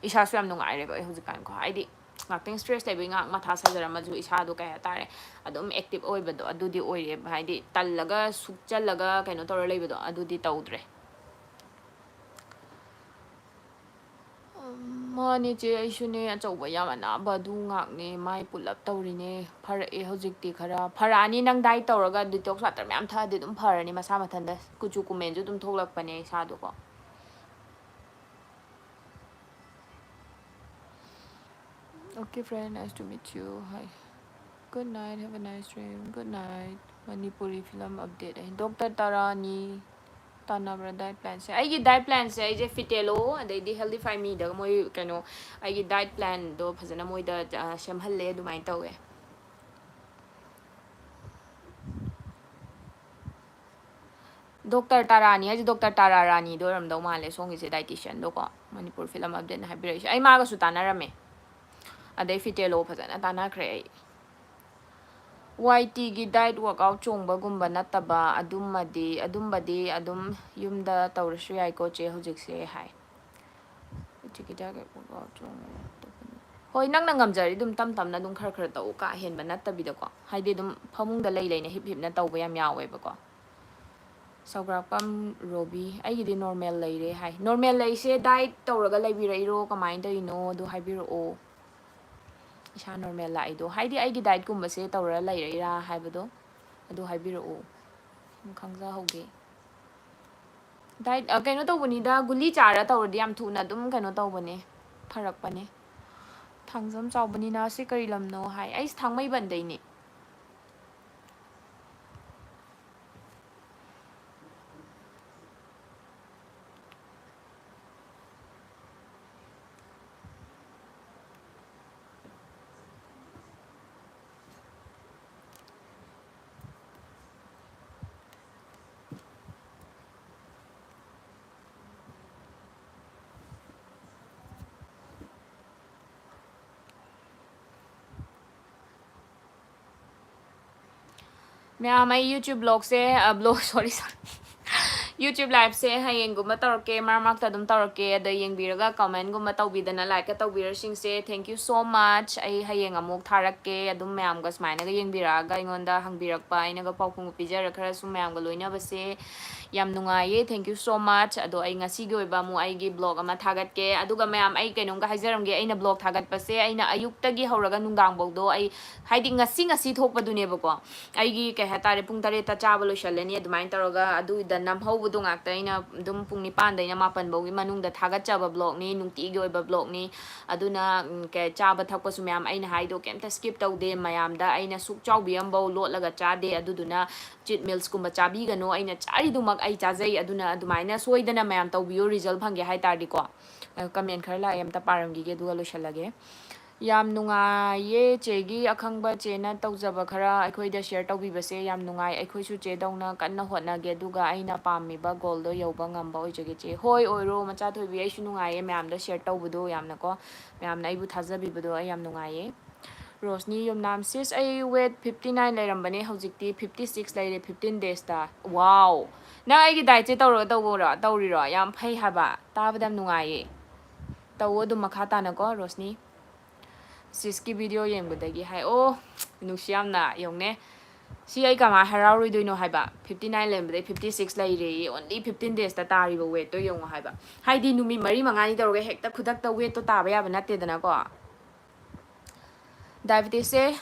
ꯏꯁꯥꯁꯨ ꯌꯥꯝ ꯅꯨꯡꯉꯥꯏꯔꯦꯕ ꯑꯩ ꯍꯧꯖꯤꯛꯀꯥꯟꯀꯣ꯫ ꯍꯥꯏꯗꯤ ꯉꯥꯛꯇꯪ stress ꯂꯩꯕꯒꯤ ꯉꯥꯏꯍꯥꯛ ꯃꯊꯥ ꯁꯥꯖꯔꯝꯃꯁꯨ, ꯏꯁꯥꯗꯣ ꯀꯩ ꯍꯥꯏꯇꯥꯔꯦ, ꯑꯗꯨꯝ active ꯑꯣꯏꯕꯗꯣ ꯑꯗꯨꯗꯤ ꯑꯣꯏꯔꯦꯕ꯫ ꯍꯥꯏꯗꯤ ꯇꯜꯂꯒ ꯁꯨꯛꯆꯜꯂꯒ ꯀꯩꯅꯣ ꯇꯧꯔ ꯂꯩꯕꯗꯣ ꯑꯗꯨꯗꯤ ꯇꯧꯗ꯭ꯔꯦ꯫ ꯎꯝ, ꯃꯥꯅꯦ ꯆꯦ, ꯑꯩꯁꯨꯅꯦ ꯑꯆꯧꯕ ꯌꯥꯝ ꯑꯅꯥꯕ ꯑꯗꯨ ꯉꯥꯛꯅꯦ, ꯃꯥꯏ ꯄꯨꯂꯞ ꯇꯧꯔꯤꯅꯦ꯫ ꯐꯔꯛꯑꯦ ꯍꯧꯖꯤꯛꯇꯤ ꯈꯔ꯫ ꯐꯔꯛꯑꯅꯤ, ꯅꯪ diet ꯇꯧꯔꯒ detox water ꯃꯌꯥꯝ ꯊꯛꯑꯗꯤ ꯑꯗꯨꯝ ꯐꯔꯅꯤ ꯃꯁꯥ ꯃꯊꯟꯇ꯫ ꯀꯨꯆꯨ ꯀꯨꯃꯦꯟꯁꯨ ꯑꯗꯨꯝ ꯊꯣꯛꯂꯛꯄꯅꯦ ꯏꯁꯥꯗꯣꯀꯣ꯫ Okay friend, nice to meet you. Hi. Good night, have a nice dream. Good night. Manipuri film update ꯑꯩ꯫ Doctor ꯇꯔꯥꯅꯤ ꯇꯥꯟꯅꯕ꯭ꯔꯥ diet plan ꯁꯦ? ꯑꯩꯒꯤ diet plan ꯁꯦ ꯑꯩꯁꯦ Fitello ꯑꯗꯩꯗꯤ Healthify Me ꯗꯒ ꯃꯣꯏ ꯀꯩꯅꯣ, ꯑꯩꯒꯤ diet plan ꯗꯣ ꯐꯖꯅ ꯃꯣꯏꯗ, ꯑ, ꯁꯦꯝꯍꯜꯂꯦ, ꯑꯗꯨꯃꯥꯏꯅ ꯇꯧꯋꯦ꯫ Doctor ꯇꯥꯔꯥꯅꯤ ꯍꯥꯏꯁꯦ Doctor ꯇꯥꯔꯥ ꯔꯥꯅꯤꯗꯣ ꯑꯣꯏꯔꯝꯗꯧ ꯃꯥꯜꯂꯦ, ꯁꯣꯝꯒꯤꯁꯦ dietitian ꯗꯣꯀꯣ, ꯃꯅꯤꯄꯨꯔ film update ꯅ ꯍꯥꯏꯕꯤꯔꯛꯏꯁꯦ꯫ ꯑꯩ ꯃꯥꯒꯁꯨ ꯇꯥꯟꯅꯔꯝꯃꯦ, ꯑꯗꯩ Fitello ꯐꯖꯅ ꯇꯥꯟꯅꯈ꯭ꯔꯦ ꯑꯩ꯫ ꯋꯥꯏ ꯇꯤꯒꯤ diet workout ꯆꯣꯡꯕꯒꯨꯝꯕ ꯅꯠꯇꯕ ꯑꯗꯨꯝꯃꯗꯤ, ꯑꯗꯨꯝꯕꯗꯤ ꯑꯗꯨꯝ ꯌꯨꯝꯗ ꯇꯧꯔꯁꯨ ꯌꯥꯏꯀꯣ ꯆꯦ ꯍꯧꯖꯤꯛꯁꯦ ꯍꯥꯏ꯫ ꯍꯧꯖꯤꯛꯀꯤ diet workout ꯆꯣꯡꯕ ꯅꯠꯇꯕ꯫ ꯍꯣꯏ, ꯅꯪꯅ ꯉꯝꯖꯔꯗꯤ ꯑꯗꯨꯝ ꯇꯞ ꯇꯞꯅ ꯑꯗꯨꯝ ꯈꯔ ꯈꯔ ꯇꯧ, ꯀꯥ ꯍꯦꯟꯕ ꯅꯠꯇꯕꯤꯗꯀꯣ꯫ ꯍꯥꯏꯗꯤ ꯑꯗꯨꯝ ꯐꯃꯨꯡꯗ ꯂꯩ ꯂꯩꯅ ꯍꯤꯞ ꯍꯤꯞꯅ ꯇꯧꯕ ꯌꯥꯝ ꯌꯥꯎꯋꯦꯕꯀꯣ꯫ ꯁꯧꯒ꯭ꯔꯥꯛꯄꯝ ꯔꯣꯕꯤ, "ꯑꯩꯒꯤꯗꯤ ꯅꯣꯔꯃꯦꯜ ꯂꯩꯔꯦ" ꯍꯥꯏ꯫ ꯅꯣꯔꯃꯦꯜ ꯂꯩꯁꯦ ꯗꯥꯏꯠ ꯇꯧꯔꯒ ꯂꯩꯕꯤꯔꯛꯏꯔꯣ, ꯀꯃꯥꯏꯅ ꯇꯧꯔꯤꯅꯣ ꯑꯗꯨ ꯍꯥꯏꯕꯤꯔꯛꯑꯣ꯫ ꯏꯁꯥ ꯅꯣꯔꯃꯦꯜ ꯂꯥꯛꯏꯗꯣ ꯍꯥꯏꯗꯤ ꯑꯩꯒꯤ ꯗꯥꯏꯠꯀꯨꯝꯕꯁꯦ ꯇꯧꯔ ꯂꯩꯔꯛꯏꯔꯥ ꯍꯥꯏꯕꯗꯣ ꯑꯗꯨ ꯍꯥꯏꯕꯤꯔꯛꯑꯣ, ꯑꯗꯨꯝ ꯈꯪꯖꯍꯧꯒꯦ꯫ ꯗꯥꯏꯠ, ꯑ, ꯀꯩꯅꯣ ꯇꯧꯕꯅꯤꯗ, ꯒꯨꯂꯤ ꯆꯥꯔ ꯇꯧꯔꯗꯤ ꯌꯥꯝ ꯊꯨꯅ ꯑꯗꯨꯝ ꯀꯩꯅꯣ ꯇꯧꯕꯅꯦ, ꯐꯔꯛꯄꯅꯦ꯫ ꯊꯥꯡꯖꯝ ꯆꯥꯎꯕꯅꯤꯅ ꯁꯤ ꯀꯔꯤ ꯂꯝꯅꯣ ꯍꯥꯏ꯫ ꯑꯩꯁꯦ ꯊꯥꯡꯃꯩꯕꯟꯗꯩꯅꯦ꯫ ꯃꯌꯥꯝ, ꯑꯩ YouTube vlogꯁꯦ, ꯑ, vlog, sorry, sorry, YouTube liveꯁꯦ ꯍꯌꯦꯡꯒꯨꯝꯕ ꯇꯧꯔꯛꯀꯦ, ꯃꯔꯛ ꯃꯔꯛꯇ ꯑꯗꯨꯝ ꯇꯧꯔꯛꯀꯦ꯫ ꯑꯗ ꯌꯦꯡꯕꯤꯔꯒ commentꯒꯨꯝꯕ ꯇꯧꯕꯤꯗꯅ, likeꯀ ꯇꯧꯕꯤꯔꯁꯤꯡꯁꯦ, thank you so much꯫ ꯑꯩ ꯍꯌꯦꯡ ꯑꯃꯨꯛ ꯊꯥꯔꯛꯀꯦ꯫ ꯑꯗꯨꯝ ꯃꯌꯥꯝꯒ ꯁꯨꯃꯥꯏꯅꯒ ꯌꯦꯡꯕꯤꯔꯛꯑꯒ ꯑꯩꯉꯣꯟꯗ ꯍꯪꯕꯤꯔꯛꯄ, ꯑꯩꯅꯒ ꯄꯥꯎꯈꯨꯝꯒ ꯄꯤꯖꯔ ꯈꯔ ꯁꯨꯝ ꯃꯌꯥꯝꯒ ꯂꯣꯏꯅꯕꯁꯦ ꯌꯥꯝ ꯅꯨꯡꯉꯥꯏꯌꯦ, thank you so much꯫ ꯑꯗꯣ ꯑꯩ ꯉꯁꯤꯒꯤ ꯑꯣꯏꯕ ꯑꯃꯨꯛ ꯑꯩꯒꯤ vlog ꯑꯃ ꯊꯥꯒꯠꯀꯦ꯫ ꯑꯗꯨꯒ ꯃꯌꯥꯝ, ꯑꯩ ꯀꯩꯅꯣꯝꯒ ꯍꯥꯏꯖꯔꯝꯒꯦ, ꯑꯩꯅ vlog ꯊꯥꯒꯠꯄꯁꯦ ꯑꯩꯅ ꯑꯌꯨꯛꯇꯒꯤ ꯍꯧꯔꯒ ꯅꯨꯡꯗꯥꯡꯐꯥꯎꯗꯣ ꯑꯩ, ꯍꯥꯏꯗꯤ ꯉꯁꯤ ꯉꯁꯤ ꯊꯣꯛꯄꯗꯨꯅꯦꯕꯀꯣ꯫ ꯑꯩꯒꯤ ꯀꯩ ꯍꯥꯏꯇꯥꯔꯦ, ꯄꯨꯡ ꯇꯔꯦꯠꯇ ꯆꯥꯕ ꯂꯣꯏꯁꯜꯂꯅꯤ, ꯑꯗꯨꯃꯥꯏꯅ ꯇꯧꯔꯒ ꯑꯗꯨꯗ ꯅꯝꯍꯧꯕꯗꯣ ꯉꯥꯛꯇ ꯑꯩꯅ ꯑꯗꯨꯝ ꯄꯨꯡ ꯅꯤꯄꯥꯟꯗꯩꯅ ꯃꯥꯄꯟ ꯐꯥꯎꯒꯤ ꯃꯅꯨꯡꯗ ꯊꯥꯒꯠꯆꯕ vlogꯅꯤ, ꯅꯨꯡꯇꯤꯒꯤ ꯑꯣꯏꯕ vlogꯅꯤ꯫ ꯑꯗꯨꯅ, ꯎꯝ, ꯀꯩ, ꯆꯥꯕ ꯊꯛꯄꯁꯨ ꯃꯌꯥꯝ ꯑꯩꯅ ꯍꯥꯏꯗꯣ ꯀꯩꯝꯇ skip ꯇꯧꯗꯦ꯫ ꯃꯌꯥꯝꯗ ꯑꯩꯅ ꯁꯨꯛ ꯆꯥꯎꯕꯤ ꯑꯃꯐꯥꯎ ꯂꯣꯠꯂꯒ ꯆꯥꯗꯦ꯫ ꯑꯗꯨꯗꯨꯅ cheat mealsꯀꯨꯝꯕ ꯆꯥꯕꯤꯒꯅꯣ꯫ ꯑꯩꯅ ꯆꯥꯔꯤꯗꯨꯃꯛ ꯑꯩ ꯆꯥꯖꯩ꯫ ꯑꯗꯨꯅ ꯑꯗꯨꯃꯥꯏꯅ ꯁꯣꯏꯗꯅ ꯃꯌꯥꯝ ꯇꯧꯕꯤꯌꯣ, result ꯐꯪꯒꯦ ꯍꯥꯏ ꯇꯥꯔꯗꯤꯀꯣ꯫ ꯑ, comment ꯈꯔ ꯂꯥꯛꯑꯦ, ꯑꯝꯇ ꯄꯥꯔꯝꯈꯤꯒꯦ ꯑꯗꯨꯒ ꯂꯣꯏꯁꯜꯂꯒꯦ꯫ ꯌꯥꯝ ꯅꯨꯡꯉꯥꯏꯌꯦ ꯆꯦꯒꯤ ꯑꯈꯪꯕ ꯆꯦꯅ ꯇꯧꯖꯕ ꯈꯔ ꯑꯩꯈꯣꯏꯗ share ꯇꯧꯕꯤꯕꯁꯦ ꯌꯥꯝ ꯅꯨꯡꯉꯥꯏ꯫ ꯑꯩꯈꯣꯏꯁꯨ ꯆꯦꯗꯧꯅ ꯀꯟꯅ ꯍꯣꯠꯅꯒꯦ, ꯑꯗꯨꯒ ꯑꯩꯅ ꯄꯥꯝꯃꯤꯕ goalꯗꯣ ꯌꯧꯕ ꯉꯝꯕ ꯑꯣꯏꯖꯒꯦ ꯆꯦ꯫ ꯍꯣꯏ, ꯑꯣꯏꯔꯣ ꯃꯆꯥ ꯊꯣꯏꯕꯤ, ꯑꯩꯁꯨ ꯅꯨꯡꯉꯥꯏꯌꯦ ꯃꯌꯥꯝꯗ share ꯇꯧꯕꯗꯣ ꯌꯥꯝꯅꯀꯣ, ꯃꯌꯥꯝꯅ ꯑꯩꯕꯨ ꯊꯥꯖꯕꯤꯕꯗꯣ ꯑꯩ ꯌꯥꯝ ꯅꯨꯡꯉꯥꯏꯌꯦ꯫ ꯔꯣꯁꯅꯤ ꯌꯨꯝꯅꯥꯝ, "Sis, ꯑꯩ weight fifty nine ꯂꯩꯔꯝꯕꯅꯦ, ꯍꯧꯖꯤꯛꯇꯤ fifty six ꯂꯩꯔꯦ fifteen daysꯇ꯫ Wow! ꯅꯪ ꯑꯩꯒꯤ dietꯁꯦ ꯇꯧꯔꯒ ꯇꯧꯕꯔꯣ, ꯇꯧꯔꯤꯔꯣ? ꯌꯥꯝ ꯐꯩ ꯍꯥꯏꯕ, ꯇꯥꯕꯗ ꯌꯥꯝ ꯅꯨꯡꯉꯥꯏꯌꯦ꯫ ꯇꯧꯋꯣ ꯑꯗꯨꯝ ꯃꯈꯥ ꯇꯥꯅꯀꯣ, ꯔꯣꯁꯅꯤ꯫" ꯁꯤꯁꯀꯤ ꯚꯤꯗꯤꯑꯣ ꯌꯦꯡꯕꯗꯒꯤ ꯍꯥꯏ꯫ ꯑꯣ, ꯅꯨꯡꯁꯤ ꯌꯥꯝꯅ꯫ ꯌꯦꯡꯉꯨꯅꯦ, ꯁꯤ ꯑꯩ ꯀꯃꯥꯏꯅ ꯍꯔꯥꯎꯔꯣꯏꯗꯣꯏꯅꯣ ꯍꯥꯏꯕ꯫ ꯐꯤꯐꯇꯤ ꯅꯥꯏꯟ ꯂꯩꯔꯝꯕꯗꯩ ꯐꯤꯐꯇꯤ ꯁꯤꯛꯁ ꯂꯩꯔꯦꯌꯦ, only fifteen daysꯇ ꯇꯥꯔꯤꯕ weightꯇꯣ ꯌꯦꯡꯉꯣ ꯍꯥꯏꯕ꯫ ꯍꯥꯏꯗꯤ ꯅꯨꯃꯤꯠ ꯃꯔꯤ ꯃꯉꯥꯅꯤ ꯇꯧꯔꯒ ꯍꯦꯛꯇ ꯈꯨꯗꯛꯇ weightꯇꯣ ꯇꯥꯕ ꯌꯥꯕ ꯅꯠꯇꯦꯗꯅꯀꯣ꯫ Diabetesꯁꯦ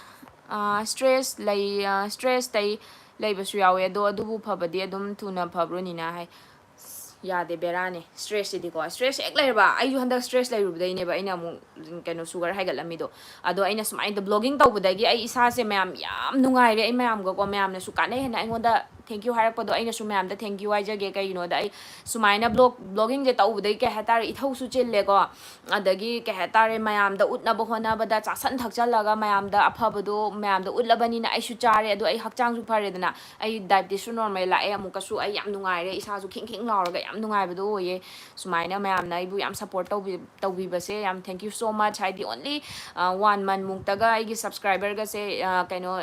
stress ꯂꯩ, stresstꯩ ꯂꯩꯕꯁꯨ ꯌꯥꯎꯋꯦ꯫ ꯑꯗꯣ ꯑꯗꯨꯕꯨ ꯐꯕꯗꯤ ꯑꯗꯨꯝ ꯊꯨꯅ ꯐꯕ꯭ꯔꯣ ꯅꯤꯅꯥ ꯍꯥꯏ꯫ ꯌꯥꯗꯦ, ꯕꯦꯔꯥꯅꯦ꯫ Stressꯁꯤꯗꯤꯀꯣ, stress ꯍꯦꯛ ꯂꯩꯔꯕ, ꯑꯩꯁꯨ ꯍꯟꯗꯛ stress ꯂꯩꯔꯨꯕꯗꯩꯅꯦꯕ ꯑꯩꯅ ꯑꯃꯨꯛ ꯀꯩꯅꯣ sugar ꯍꯥꯏꯒꯠꯂꯝꯃꯤꯗꯣ꯫ ꯑꯗꯣ ꯑꯩꯅ ꯁꯨꯃꯥꯏꯅ vlogging ꯇꯧꯕꯗꯒꯤ ꯑꯩ ꯏꯁꯥꯁꯦ ꯃꯌꯥꯝ ꯌꯥꯝ ꯅꯨꯡꯉꯥꯏꯔꯦ꯫ ꯑꯩ ꯃꯌꯥꯝꯒꯀꯣ, ꯃꯌꯥꯝꯅꯁꯨ ꯀꯥꯟꯅꯩ ꯍꯥꯏꯅ ꯑꯩꯉꯣꯟꯗ thank you ꯍꯥꯏꯔꯛꯄꯗꯣ ꯑꯩꯅꯁꯨ ꯃꯌꯥꯝꯗ thank you ꯍꯥꯏꯖꯒꯦ꯫ ꯀꯩꯒꯤꯅꯣꯗ ꯑꯩ ꯁꯨꯃꯥꯏꯅ vlog vloggingꯁꯦ ꯇꯧꯕꯗꯒꯤ ꯀꯩ ꯍꯥꯏꯇꯥꯔꯦ, ꯏꯊꯧꯁꯨ ꯆꯤꯜꯂꯦꯀꯣ꯫ ꯑꯗꯒꯤ ꯀꯩ ꯍꯥꯏꯇꯥꯔꯦ, ꯃꯌꯥꯝꯗ ꯎꯠꯅꯕ ꯍꯣꯠꯅꯕꯗ ꯆꯥꯁꯟ ꯊꯛꯆꯜꯂꯒ ꯃꯌꯥꯝꯗ ꯑꯐꯕꯗꯣ ꯃꯌꯥꯝꯗ ꯎꯠꯂꯕꯅꯤꯅ ꯑꯩꯁꯨ ꯆꯥꯔꯦ, ꯑꯗꯣ ꯑꯩ ꯍꯛꯆꯥꯡꯁꯨ ꯐꯔꯦꯗꯅ꯫ ꯑꯩ diabetesꯁꯨ normal ꯂꯥꯛꯑꯦ ꯑꯃꯨꯛꯀꯁꯨ꯫ ꯑꯩ ꯌꯥꯝ ꯅꯨꯡꯉꯥꯏꯔꯦ, ꯏꯁꯥꯁꯨ ꯈꯤꯡ ꯈꯤꯡ ꯂꯥꯎꯔꯒ ꯌꯥꯝ ꯅꯨꯡꯉꯥꯏꯕꯗꯣ ꯑꯣꯏꯌꯦ꯫ ꯁꯨꯃꯥꯏꯅ ꯃꯌꯥꯝꯅ ꯑꯩꯕꯨ ꯌꯥꯝ support ꯇꯧꯕꯤ-, ꯇꯧꯕꯤꯕꯁꯦ ꯌꯥꯝ thank you so much꯫ ꯍꯥꯏꯗꯤ only one month ꯃꯨꯛꯇꯒ ꯑꯩꯒꯤ subscriberꯒꯁꯦ ꯀꯩꯅꯣ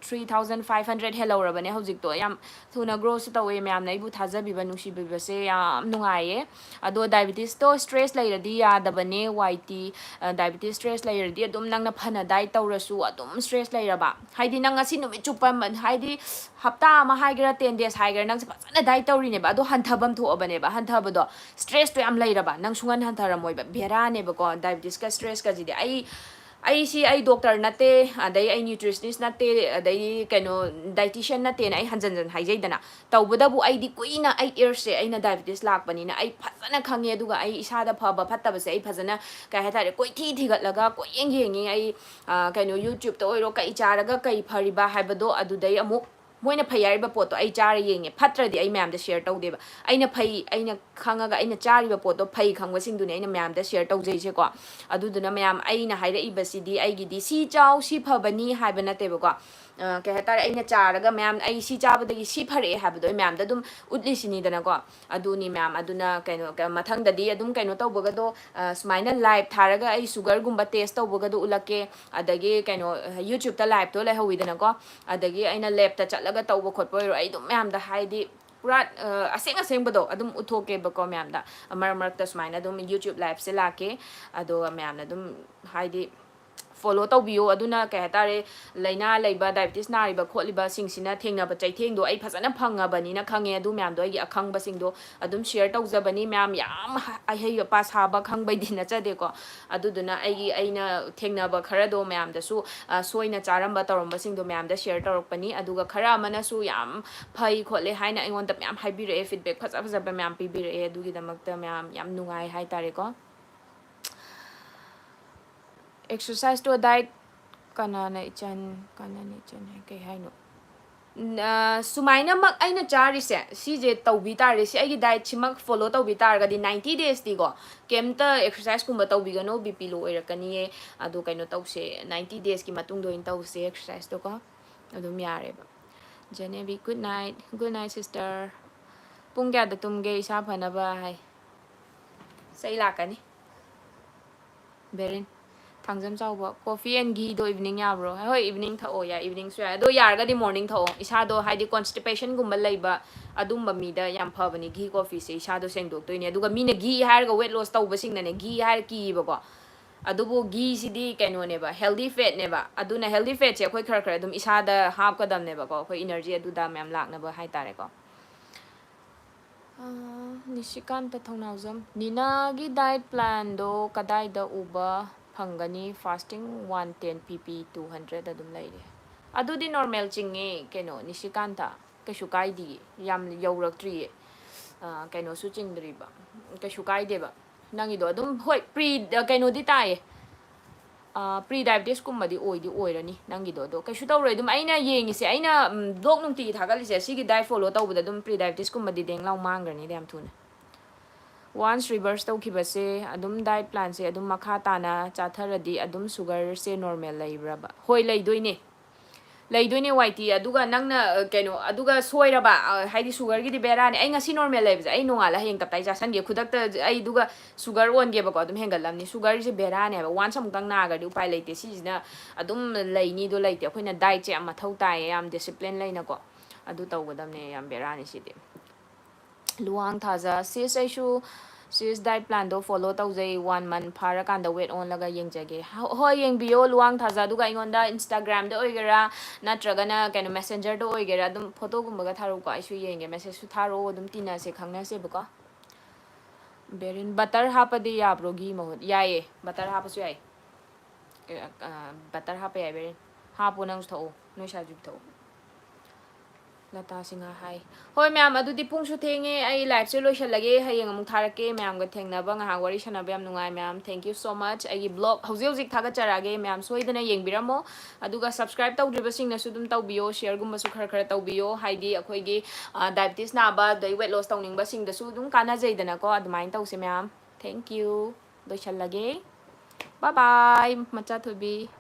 three thousand five hundred ꯍꯦꯜꯍꯧꯔꯕꯅꯦ ꯍꯧꯖꯤꯛꯇꯣ꯫ ꯌꯥꯝ ꯊꯨꯅ growꯁꯨ ꯇꯧꯋꯦ꯫ ꯃꯌꯥꯝꯅ ꯑꯩꯕꯨ ꯊꯥꯖꯕꯤꯕ, ꯅꯨꯡꯁꯤꯕꯤꯕꯁꯦ ꯌꯥꯝ ꯅꯨꯡꯉꯥꯏꯌꯦ꯫ ꯑꯗꯣ diabetesꯇꯣ stress ꯂꯩꯔꯗꯤ ꯌꯥꯗꯕꯅꯦ, ꯋꯥꯏ ꯇꯤ꯫ Diabetes stress ꯂꯩꯔꯗꯤ ꯑꯗꯨꯝ ꯅꯪꯅ ꯐꯅ diet ꯇꯧꯔꯁꯨ ꯑꯗꯨꯝ stress ꯂꯩꯔꯕ, ꯍꯥꯏꯗꯤ ꯅꯪ ꯉꯁꯤ ꯅꯨꯃꯤꯠ ꯆꯨꯞꯄ ꯑꯃ, ꯍꯥꯏꯗꯤ ꯍꯞꯇꯥ ꯑꯃ ꯍꯥꯏꯒꯦꯔꯥ, ten days ꯍꯥꯏꯒꯦꯔꯥ, ꯅꯪꯁꯦ ꯐꯖꯅ diet ꯇꯧꯔꯤꯅꯦꯕ, ꯑꯗꯣ ꯍꯟꯊꯐꯝ ꯊꯣꯛꯑꯕꯅꯦꯕ꯫ ꯍꯟꯊꯕꯗꯣ stressꯇꯣ ꯌꯥꯝ ꯂꯩꯔꯕ, ꯅꯪ ꯁꯨꯡꯍꯟ ꯍꯟꯊꯔꯝꯃꯣꯏꯕ꯫ ꯕꯦꯔꯥꯅꯦꯕꯀꯣ diabetesꯀ stressꯀꯁꯤꯗꯤ꯫ ꯑꯩ ꯑꯩꯁꯤ ꯑꯩ doctor ꯅꯠꯇꯦ, ꯑꯗꯩ ꯑꯩ nutritionist ꯅꯠꯇꯦ, ꯑꯗꯩ ꯀꯩꯅꯣ dietitian ꯅꯠꯇꯦꯅ ꯑꯩ ꯍꯟꯖꯟ ꯍꯟꯖꯟ ꯍꯥꯏꯖꯩꯗꯅ꯫ ꯇꯧꯕꯇꯕꯨ ꯑꯩꯗꯤ ꯀꯨꯏꯅ ꯑꯩ ꯌꯔꯁꯁꯦ ꯑꯩꯅ diabetes ꯂꯥꯛꯄꯅꯤꯅ ꯑꯩ ꯐꯖꯅ ꯈꯪꯉꯦ꯫ ꯑꯗꯨꯒ ꯑꯩ ꯏꯁꯥꯗ ꯐꯕ ꯐꯠꯇꯕꯁꯦ ꯑꯩ ꯐꯖꯅ, ꯀꯩ ꯍꯥꯏꯇꯥꯔꯦ, ꯀꯣꯏꯊꯤ ꯊꯤꯒꯠꯂꯒ ꯀꯣꯏꯌꯦꯡ ꯌꯦꯡꯉꯤ꯫ ꯑꯩ ꯀꯩꯅꯣ YouTubeꯇ ꯑꯣꯏꯔꯣ, ꯀꯩ ꯆꯥꯔꯒ ꯀꯩ ꯐꯔꯤꯕ ꯍꯥꯏꯕꯗꯣ ꯑꯗꯨꯗꯩ ꯑꯃꯨꯛ ꯃꯣꯏꯅ ꯐꯩ ꯍꯥꯏꯔꯤꯕ ꯄꯣꯠꯇꯣ ꯑꯩ ꯆꯥꯔ ꯌꯦꯡꯉꯦ꯫ ꯐꯠꯇ꯭ꯔꯗꯤ ꯑꯩ ꯃꯌꯥꯝꯗ share ꯇꯧꯗꯦꯕ꯫ ꯑꯩꯅ ꯐꯩ, ꯑꯩꯅ ꯈꯪꯉꯒ ꯑꯩꯅ ꯆꯥꯔꯤꯕ ꯄꯣꯠꯇꯣ ꯐꯩ ꯈꯪꯕꯁꯤꯡꯗꯨꯅꯦ ꯑꯩꯅ ꯃꯌꯥꯝꯗ share ꯇꯧꯖꯩꯁꯦꯀꯣ꯫ ꯑꯗꯨꯗꯨꯅ ꯃꯌꯥꯝ, ꯑꯩꯅ ꯍꯥꯏꯔꯛꯏꯕꯁꯤꯗꯤ ꯑꯩꯒꯤꯗꯤ ꯁꯤ ꯆꯥꯎ, ꯁꯤ ꯐꯕꯅꯤ ꯍꯥꯏꯕ ꯅꯠꯇꯦꯕꯀꯣ꯫ ꯀꯩ ꯍꯥꯏꯇꯥꯔꯦ, ꯑꯩꯅ ꯆꯥꯔꯒ ꯃꯌꯥꯝ ꯑꯩ ꯁꯤ ꯆꯥꯕꯗꯒꯤ ꯁꯤ ꯐꯔꯛꯑꯦ ꯍꯥꯏꯕꯗꯣ ꯑꯩ ꯃꯌꯥꯝꯗ ꯑꯗꯨꯝ ꯎꯠꯂꯤꯁꯤꯅꯤꯗꯅꯀꯣ꯫ ꯑꯗꯨꯅꯤ ꯃꯌꯥꯝ꯫ ꯑꯗꯨꯅ ꯀꯩꯅꯣ, ꯃꯊꯪꯗꯗꯤ ꯑꯗꯨꯝ ꯀꯩꯅꯣ ꯇꯧꯕꯒꯗꯣ, ꯁꯨꯃꯥꯏꯅ live ꯊꯥꯔꯒ ꯑꯩ sugarꯒꯨꯝꯕ test ꯇꯧꯕꯒꯗꯣ ꯎꯠꯂꯛꯀꯦ꯫ ꯑꯗꯒꯤ ꯀꯩꯅꯣ, YouTubeꯇ liveꯇꯣ ꯂꯩꯍꯧꯋꯤꯗꯅꯀꯣ꯫ ꯑꯗꯒꯤ ꯑꯩꯅ labꯇ ꯆꯠꯂꯒ ꯇꯧꯕ ꯈꯣꯠꯄ ꯑꯣꯏꯔꯣ, ꯑꯩ ꯑꯗꯨꯝ ꯃꯌꯥꯝꯗ ꯍꯥꯏꯗꯤ ꯄꯨꯔꯥ ꯑꯁꯦꯡ ꯑꯁꯦꯡꯕꯗꯣ ꯑꯗꯨꯝ ꯎꯠꯊꯣꯛꯀꯦꯕꯀꯣ ꯃꯌꯥꯝꯗ꯫ ꯃꯔꯛ ꯃꯔꯛꯇ ꯁꯨꯃꯥꯏꯅ ꯑꯗꯨꯝ YouTube liveꯁꯦ ꯂꯥꯛꯀꯦ꯫ ꯑꯗꯨꯒ ꯃꯌꯥꯝꯅ ꯑꯗꯨꯝ ꯍꯥꯏꯗꯤ ꯐꯣꯂꯣ ꯇꯧꯕꯤꯌꯣ꯫ ꯑꯗꯨꯅ ꯀꯩ ꯍꯥꯏꯇꯥꯔꯦ, ꯂꯥꯏꯅꯥ ꯂꯩꯕ, ꯗꯥꯏꯕꯤꯇꯤꯁ ꯅꯥꯔꯤꯕ ꯈꯣꯠꯂꯤꯕꯁꯤꯡꯁꯤꯅ ꯊꯦꯡꯅꯕ ꯆꯩꯊꯦꯡꯗꯣ ꯑꯩ ꯐꯖꯅ ꯐꯪꯉꯕꯅꯤꯅ ꯈꯪꯉꯦ꯫ ꯑꯗꯨ ꯃꯌꯥꯝꯗꯣ ꯑꯩꯒꯤ ꯑꯈꯪꯕꯁꯤꯡꯗꯣ ꯑꯗꯨꯝ ꯁꯤꯌꯔ ꯇꯧꯖꯕꯅꯤ꯫ ꯃꯌꯥꯝ ꯌꯥꯝ ꯑꯍꯩ ꯑꯄꯥ ꯁꯥꯕ ꯈꯪꯕꯩꯗꯤ ꯅꯠꯆꯗꯦꯀꯣ꯫ ꯑꯗꯨꯗꯨꯅ ꯑꯩꯒꯤ, ꯑꯩꯅ ꯊꯦꯡꯅꯕ ꯈꯔꯗꯣ ꯃꯌꯥꯝꯗꯁꯨ, ꯑ, ꯁꯣꯏꯅ ꯆꯥꯔꯝꯕ ꯇꯧꯔꯝꯕꯁꯤꯡꯗꯣ ꯃꯌꯥꯝꯗ ꯁꯤꯌꯔ ꯇꯧꯔꯛꯄꯅꯤ꯫ ꯑꯗꯨꯒ ꯈꯔ ꯑꯃꯅꯁꯨ ꯌꯥꯝ ꯐꯩ ꯈꯣꯠꯂꯦ ꯍꯥꯏꯅ ꯑꯩꯉꯣꯟꯗ ꯃꯌꯥꯝ ꯍꯥꯏꯕꯤꯔꯛꯑꯦ, ꯐꯤꯗꯕꯦꯛ ꯐꯖ ꯐꯖꯕ ꯃꯌꯥꯝ ꯄꯤꯕꯤꯔꯛꯑꯦ꯫ ꯑꯗꯨꯒꯤꯗꯃꯛꯇ ꯃꯌꯥꯝ ꯌꯥꯝ ꯅꯨꯡꯉꯥꯏ ꯍꯥꯏꯇꯥꯔꯦꯀꯣ꯫ ꯑꯦꯛꯁꯔꯁꯥꯏꯁꯇꯣ ꯗꯥꯏꯠ ꯀꯅꯥꯅ ꯏꯆꯟ, ꯀꯅꯥꯅ ꯏꯆꯟ ꯍꯥꯏ ꯀꯩ ꯍꯥꯏꯅꯣ? ꯁꯨꯃꯥꯏꯅꯃꯛ ꯑꯩꯅ ꯆꯥꯔꯤꯁꯦ, ꯁꯤꯁꯦ ꯇꯧꯕꯤ ꯇꯥꯔꯗꯤ, ꯁꯤ ꯑꯩꯒꯤ ꯗꯥꯏꯠꯁꯤꯃꯛ ꯐꯣꯂꯣ ꯇꯧꯕꯤ ꯇꯥꯔꯒꯗꯤ, ꯅꯥꯏꯟꯇꯤ ꯗꯦꯖꯇꯤꯀꯣ, ꯀꯩꯝꯇ ꯑꯦꯛꯁꯔꯁꯥꯏꯁꯀꯨꯝꯕ ꯇꯧꯕꯤꯒꯅꯨ, ꯕꯤ ꯄꯤ ꯂꯣ ꯑꯣꯏꯔꯛꯀꯅꯤꯌꯦ꯫ ꯑꯗꯣ ꯀꯩꯅꯣ ꯇꯧꯁꯦ, ꯅꯥꯏꯟꯇꯤ ꯗꯦꯖꯀꯤ ꯃꯇꯨꯡꯗ ꯑꯣꯏꯅ ꯇꯧꯁꯦ ꯑꯦꯛꯁꯔꯁꯥꯏꯁꯇꯣꯀꯣ, ꯑꯗꯨꯝ ꯌꯥꯔꯦꯕ꯫ ꯖꯦꯅꯦꯕꯤ, good night, good night sister꯫ ꯄꯨꯡ ꯀꯌꯥꯗ ꯇꯨꯝꯒꯦ ꯏꯁꯥ ꯐꯅꯕ ꯍꯥꯏ? ꯆꯩ ꯂꯥꯛꯀꯅꯤ꯫ ꯕꯦꯔꯤꯟ, ꯊꯥꯡꯖꯝ ꯆꯥꯎꯕ, coffee and gheeꯗꯣ evening ꯌꯥꯕ꯭ꯔꯣ? ꯍꯣꯏ, evening ꯊꯛꯑꯣ, ꯌꯥꯏ, eveningꯁꯨ ꯌꯥꯏ꯫ ꯑꯗꯣ ꯌꯥꯔꯒꯗꯤ morning ꯊꯛꯑꯣ꯫ ꯏꯁꯥꯗꯣ ꯍꯥꯏꯗꯤ constipationꯒꯨꯝꯕ ꯂꯩꯕ ꯑꯗꯨꯝꯕ ꯃꯤꯗ ꯌꯥꯝ ꯐꯕꯅꯤ ghee coffeeꯁꯦ, ꯏꯁꯥꯗꯣ ꯁꯦꯡꯗꯣꯛꯇꯣꯏꯅꯦ꯫ ꯑꯗꯨꯒ ꯃꯤꯅ ghee ꯍꯥꯏꯔꯒ weight loss ꯇꯧꯕꯁꯤꯡꯅꯅꯦ ghee ꯍꯥꯏꯔ ꯀꯤꯌꯦꯕꯀꯣ꯫ ꯑꯗꯨꯕꯨ gheeꯁꯤꯗꯤ ꯀꯩꯅꯣꯅꯦꯕ, healthy fatꯅꯦꯕ꯫ ꯑꯗꯨꯅ healthy fatꯁꯦ ꯑꯩꯈꯣꯏ ꯈꯔ ꯈꯔ ꯑꯗꯨꯝ ꯏꯁꯥꯗ ꯍꯥꯞꯀꯗꯕꯅꯦꯕꯀꯣ, ꯑꯩꯈꯣꯏ energy ꯑꯗꯨꯗ ꯃꯌꯥꯝ ꯂꯥꯛꯅꯕ ꯍꯥꯏꯇꯥꯔꯦꯀꯣ꯫ ꯑꯥ, ꯅꯤꯁꯤꯀꯥꯟꯇ ꯊꯧꯅꯥꯎꯖꯝ, ꯅꯤꯅꯥꯒꯤ diet planꯗꯣ ꯀꯗꯥꯏꯗ ꯎꯕ ꯐꯪꯒꯅꯤ? Fasting one ten, P P two hundred ꯑꯗꯨꯝ ꯂꯩꯔꯦ꯫ ꯑꯗꯨꯗꯤ normal ꯆꯤꯡꯉꯦ ꯀꯩꯅꯣ, ꯅꯤꯁꯤꯀꯥꯟꯇ, ꯀꯩꯁꯨ ꯀꯥꯏꯗꯤꯌꯦ, ꯌꯥꯝ ꯌꯧꯔꯛꯇ꯭ꯔꯤꯌꯦ꯫ ꯑꯥ, ꯀꯩꯅꯣꯁꯨ ꯆꯤꯡꯗ꯭ꯔꯤꯕ, ꯀꯩꯁꯨ ꯀꯥꯏꯗꯦꯕ꯫ ꯅꯪꯒꯤꯗꯣ ꯑꯗꯨꯝ, ꯍꯣꯏ, pre, ꯑ, ꯀꯩꯅꯣꯗꯤ ꯇꯥꯏꯌꯦ꯫ ꯑ, pre diabetesꯀꯨꯝꯕꯗꯤ ꯑꯣꯏꯗꯤ ꯑꯣꯏꯔꯅꯤ ꯅꯪꯒꯤꯗꯣ꯫ ꯑꯗꯣ ꯀꯩꯁꯨ ꯇꯧꯔꯣꯏ꯫ ꯑꯗꯨꯝ ꯑꯩꯅ ꯌꯦꯡꯉꯤꯁꯦ, ꯑꯩꯅ, ꯎꯝ, vlog ꯅꯨꯡꯇꯤꯒꯤ ꯊꯥꯒꯠꯂꯤꯁꯦ, ꯁꯤꯒꯤ diet follow ꯇꯧꯕꯗ ꯑꯗꯨꯝ pre diabetes ꯀꯨꯝꯕꯗꯤ ꯗꯦꯡ ꯂꯥꯎ ꯃꯥꯡꯈ꯭ꯔꯅꯤꯗ ꯌꯥꯝ ꯊꯨꯅ꯫ Once reverse ꯇꯧꯈꯤꯕꯁꯦ, ꯑꯗꯨꯝ diet planꯁꯦ ꯑꯗꯨꯝ ꯃꯈꯥ ꯇꯥꯅ ꯆꯥꯊꯔꯗꯤ ꯑꯗꯨꯝ sugarꯁꯦ normal ꯂꯩꯕ꯭ꯔꯕ? ꯍꯣꯏ, ꯂꯩꯗꯣꯏꯅꯦ꯫ ꯂꯩꯗꯣꯏꯅꯦ ꯋꯥꯏ ꯇꯤ꯫ ꯑꯗꯨꯒ ꯅꯪꯅ, ꯑ, ꯀꯩꯅꯣ, ꯑꯗꯨꯒ ꯁꯣꯏꯔꯕ, ꯑ, ꯍꯥꯏꯗꯤ sugarꯒꯤꯗꯤ ꯕꯦꯔꯥꯅꯦ꯫ ꯑꯩ ꯉꯁꯤ normal ꯂꯩꯕꯁꯦ, ꯑꯩ ꯅꯣꯡꯉꯥꯜꯂ ꯍꯌꯦꯡ ꯇꯞꯇꯥꯏ ꯆꯥꯁꯟꯒꯦ꯫ ꯈꯨꯗꯛꯇ ꯑꯩ ꯑꯗꯨꯒ sugar ꯑꯣꯟꯒꯦꯕꯀꯣ, ꯑꯗꯨꯝ ꯍꯦꯟꯒꯠꯂꯝꯅꯤ꯫ Sugarꯁꯦ ꯕꯦꯔꯥꯅꯦꯕ꯫ Once ꯑꯃꯨꯛꯇꯪ ꯅꯥꯈ꯭ꯔꯗꯤ ꯎꯄꯥꯏ ꯂꯩꯇꯦ꯫ ꯁꯤꯁꯤꯅ ꯑꯗꯨꯝ ꯂꯩꯅꯤꯗꯣ ꯂꯩꯇꯦ꯫ ꯑꯩꯈꯣꯏꯅ dietꯁꯦ ꯌꯥꯝ ꯃꯊꯧ ꯇꯥꯏꯌꯦ, ꯌꯥꯝ discipline ꯂꯩꯅꯀꯣ꯫ ꯑꯗꯨ ꯇꯧꯒꯗꯕꯅꯦ, ꯌꯥꯝ ꯕꯦꯔꯥꯅꯤ ꯁꯤꯗꯤ꯫ ꯂꯨꯋꯥꯡ ꯊꯥꯖ, sis, ꯑꯩꯁꯨ Sis diet planꯗꯣ follow ꯇꯧꯖꯩ, one month ꯐꯥꯔꯀꯥꯟꯗ weight ꯑꯣꯜꯂꯒ ꯌꯦꯡꯖꯒꯦ꯫ ꯍꯣ- ꯍꯣꯏ, ꯌꯦꯡꯕꯤꯌꯣ ꯂꯨꯋꯥꯡ ꯊꯥꯖ꯫ ꯑꯗꯨꯒ ꯑꯩꯉꯣꯟꯗ Instagramꯗ ꯑꯣꯏꯒꯦꯔꯥ, ꯅꯠꯇ꯭ꯔꯒꯅ ꯀꯩꯅꯣ, Messengerꯗ ꯑꯣꯏꯒꯦꯔꯥ, ꯑꯗꯨꯝ photoꯒꯨꯝꯕꯒ ꯊꯥꯔꯛꯎꯀꯣ, ꯑꯩꯁꯨ ꯌꯦꯡꯒꯦ꯫ Messageꯁꯨ ꯊꯥꯔꯛꯑꯣ, ꯑꯗꯨꯝ ꯇꯤꯟꯅꯁꯦ, ꯈꯪꯅꯁꯦꯕꯀꯣ꯫ Berin, butter ꯍꯥꯞꯄꯗꯤ ꯌꯥꯕ꯭ꯔꯣ ꯘꯤ ꯃꯍꯨꯠ? ꯌꯥꯏꯌꯦ, butter ꯍꯥꯞꯄꯁꯨ ꯌꯥꯏ꯫ ꯑꯦ, ꯑ, butter ꯍꯥꯞꯄ ꯌꯥꯏ, Berin꯫ ꯍꯥꯞꯄꯣ, ꯅꯪꯁꯨ ꯊꯛꯑꯣ, ꯅꯣꯏ ꯁꯥꯏꯁꯨ ꯊꯛꯑꯣ꯫ ꯂꯇꯥ ꯁꯤꯡꯍ ꯍꯥꯏ꯫ ꯍꯣꯏ ꯃꯌꯥꯝ, ꯑꯗꯨꯗꯤ ꯄꯨꯡꯁꯨ ꯊꯦꯡꯉꯦ, ꯑꯩ liveꯁꯦ ꯂꯣꯏꯁꯜꯂꯒꯦ, ꯍꯌꯦꯡ ꯑꯃꯨꯛ ꯊꯥꯔꯛꯀꯦ꯫ ꯃꯌꯥꯝꯒ ꯊꯦꯡꯅꯕ, ꯉꯥꯏꯍꯥꯛ ꯋꯥꯔꯤ ꯁꯥꯟꯅꯕ ꯌꯥꯝ ꯅꯨꯡꯉꯥꯏ ꯃꯌꯥꯝ, thank you so much꯫ ꯑꯩꯒꯤ vlog ꯍꯧꯖꯤꯛ ꯍꯧꯖꯤꯛ ꯊꯥꯒꯠꯆꯔꯛꯑꯒꯦ, ꯃꯌꯥꯝ ꯁꯣꯏꯗꯅ ꯌꯦꯡꯕꯤꯔꯝꯃꯣ꯫ ꯑꯗꯨꯒ subscribe ꯇꯧꯗ꯭ꯔꯤꯕꯁꯤꯡꯅꯁꯨ ꯑꯗꯨꯝ ꯇꯧꯕꯤꯌꯣ, shareꯒꯨꯝꯕꯁꯨ ꯈꯔ ꯈꯔ ꯇꯧꯕꯤꯌꯣ, ꯍꯥꯏꯗꯤ ꯑꯩꯈꯣꯏꯒꯤ, ꯑ, diabetes ꯅꯥꯕ, ꯑꯗꯩ weight loss ꯇꯧꯅꯤꯡꯕꯁꯤꯡꯗꯁꯨ ꯑꯗꯨꯝ ꯀꯥꯟꯅꯖꯩꯗꯅꯀꯣ꯫ ꯑꯗꯨꯃꯥꯏꯅ ꯇꯧꯁꯦ ꯃꯌꯥꯝ꯫ Thank you꯫ ꯂꯣꯏꯁꯜꯂꯒꯦ꯫ Bye bye, ꯃꯆꯥ ꯊꯣꯏꯕꯤ꯫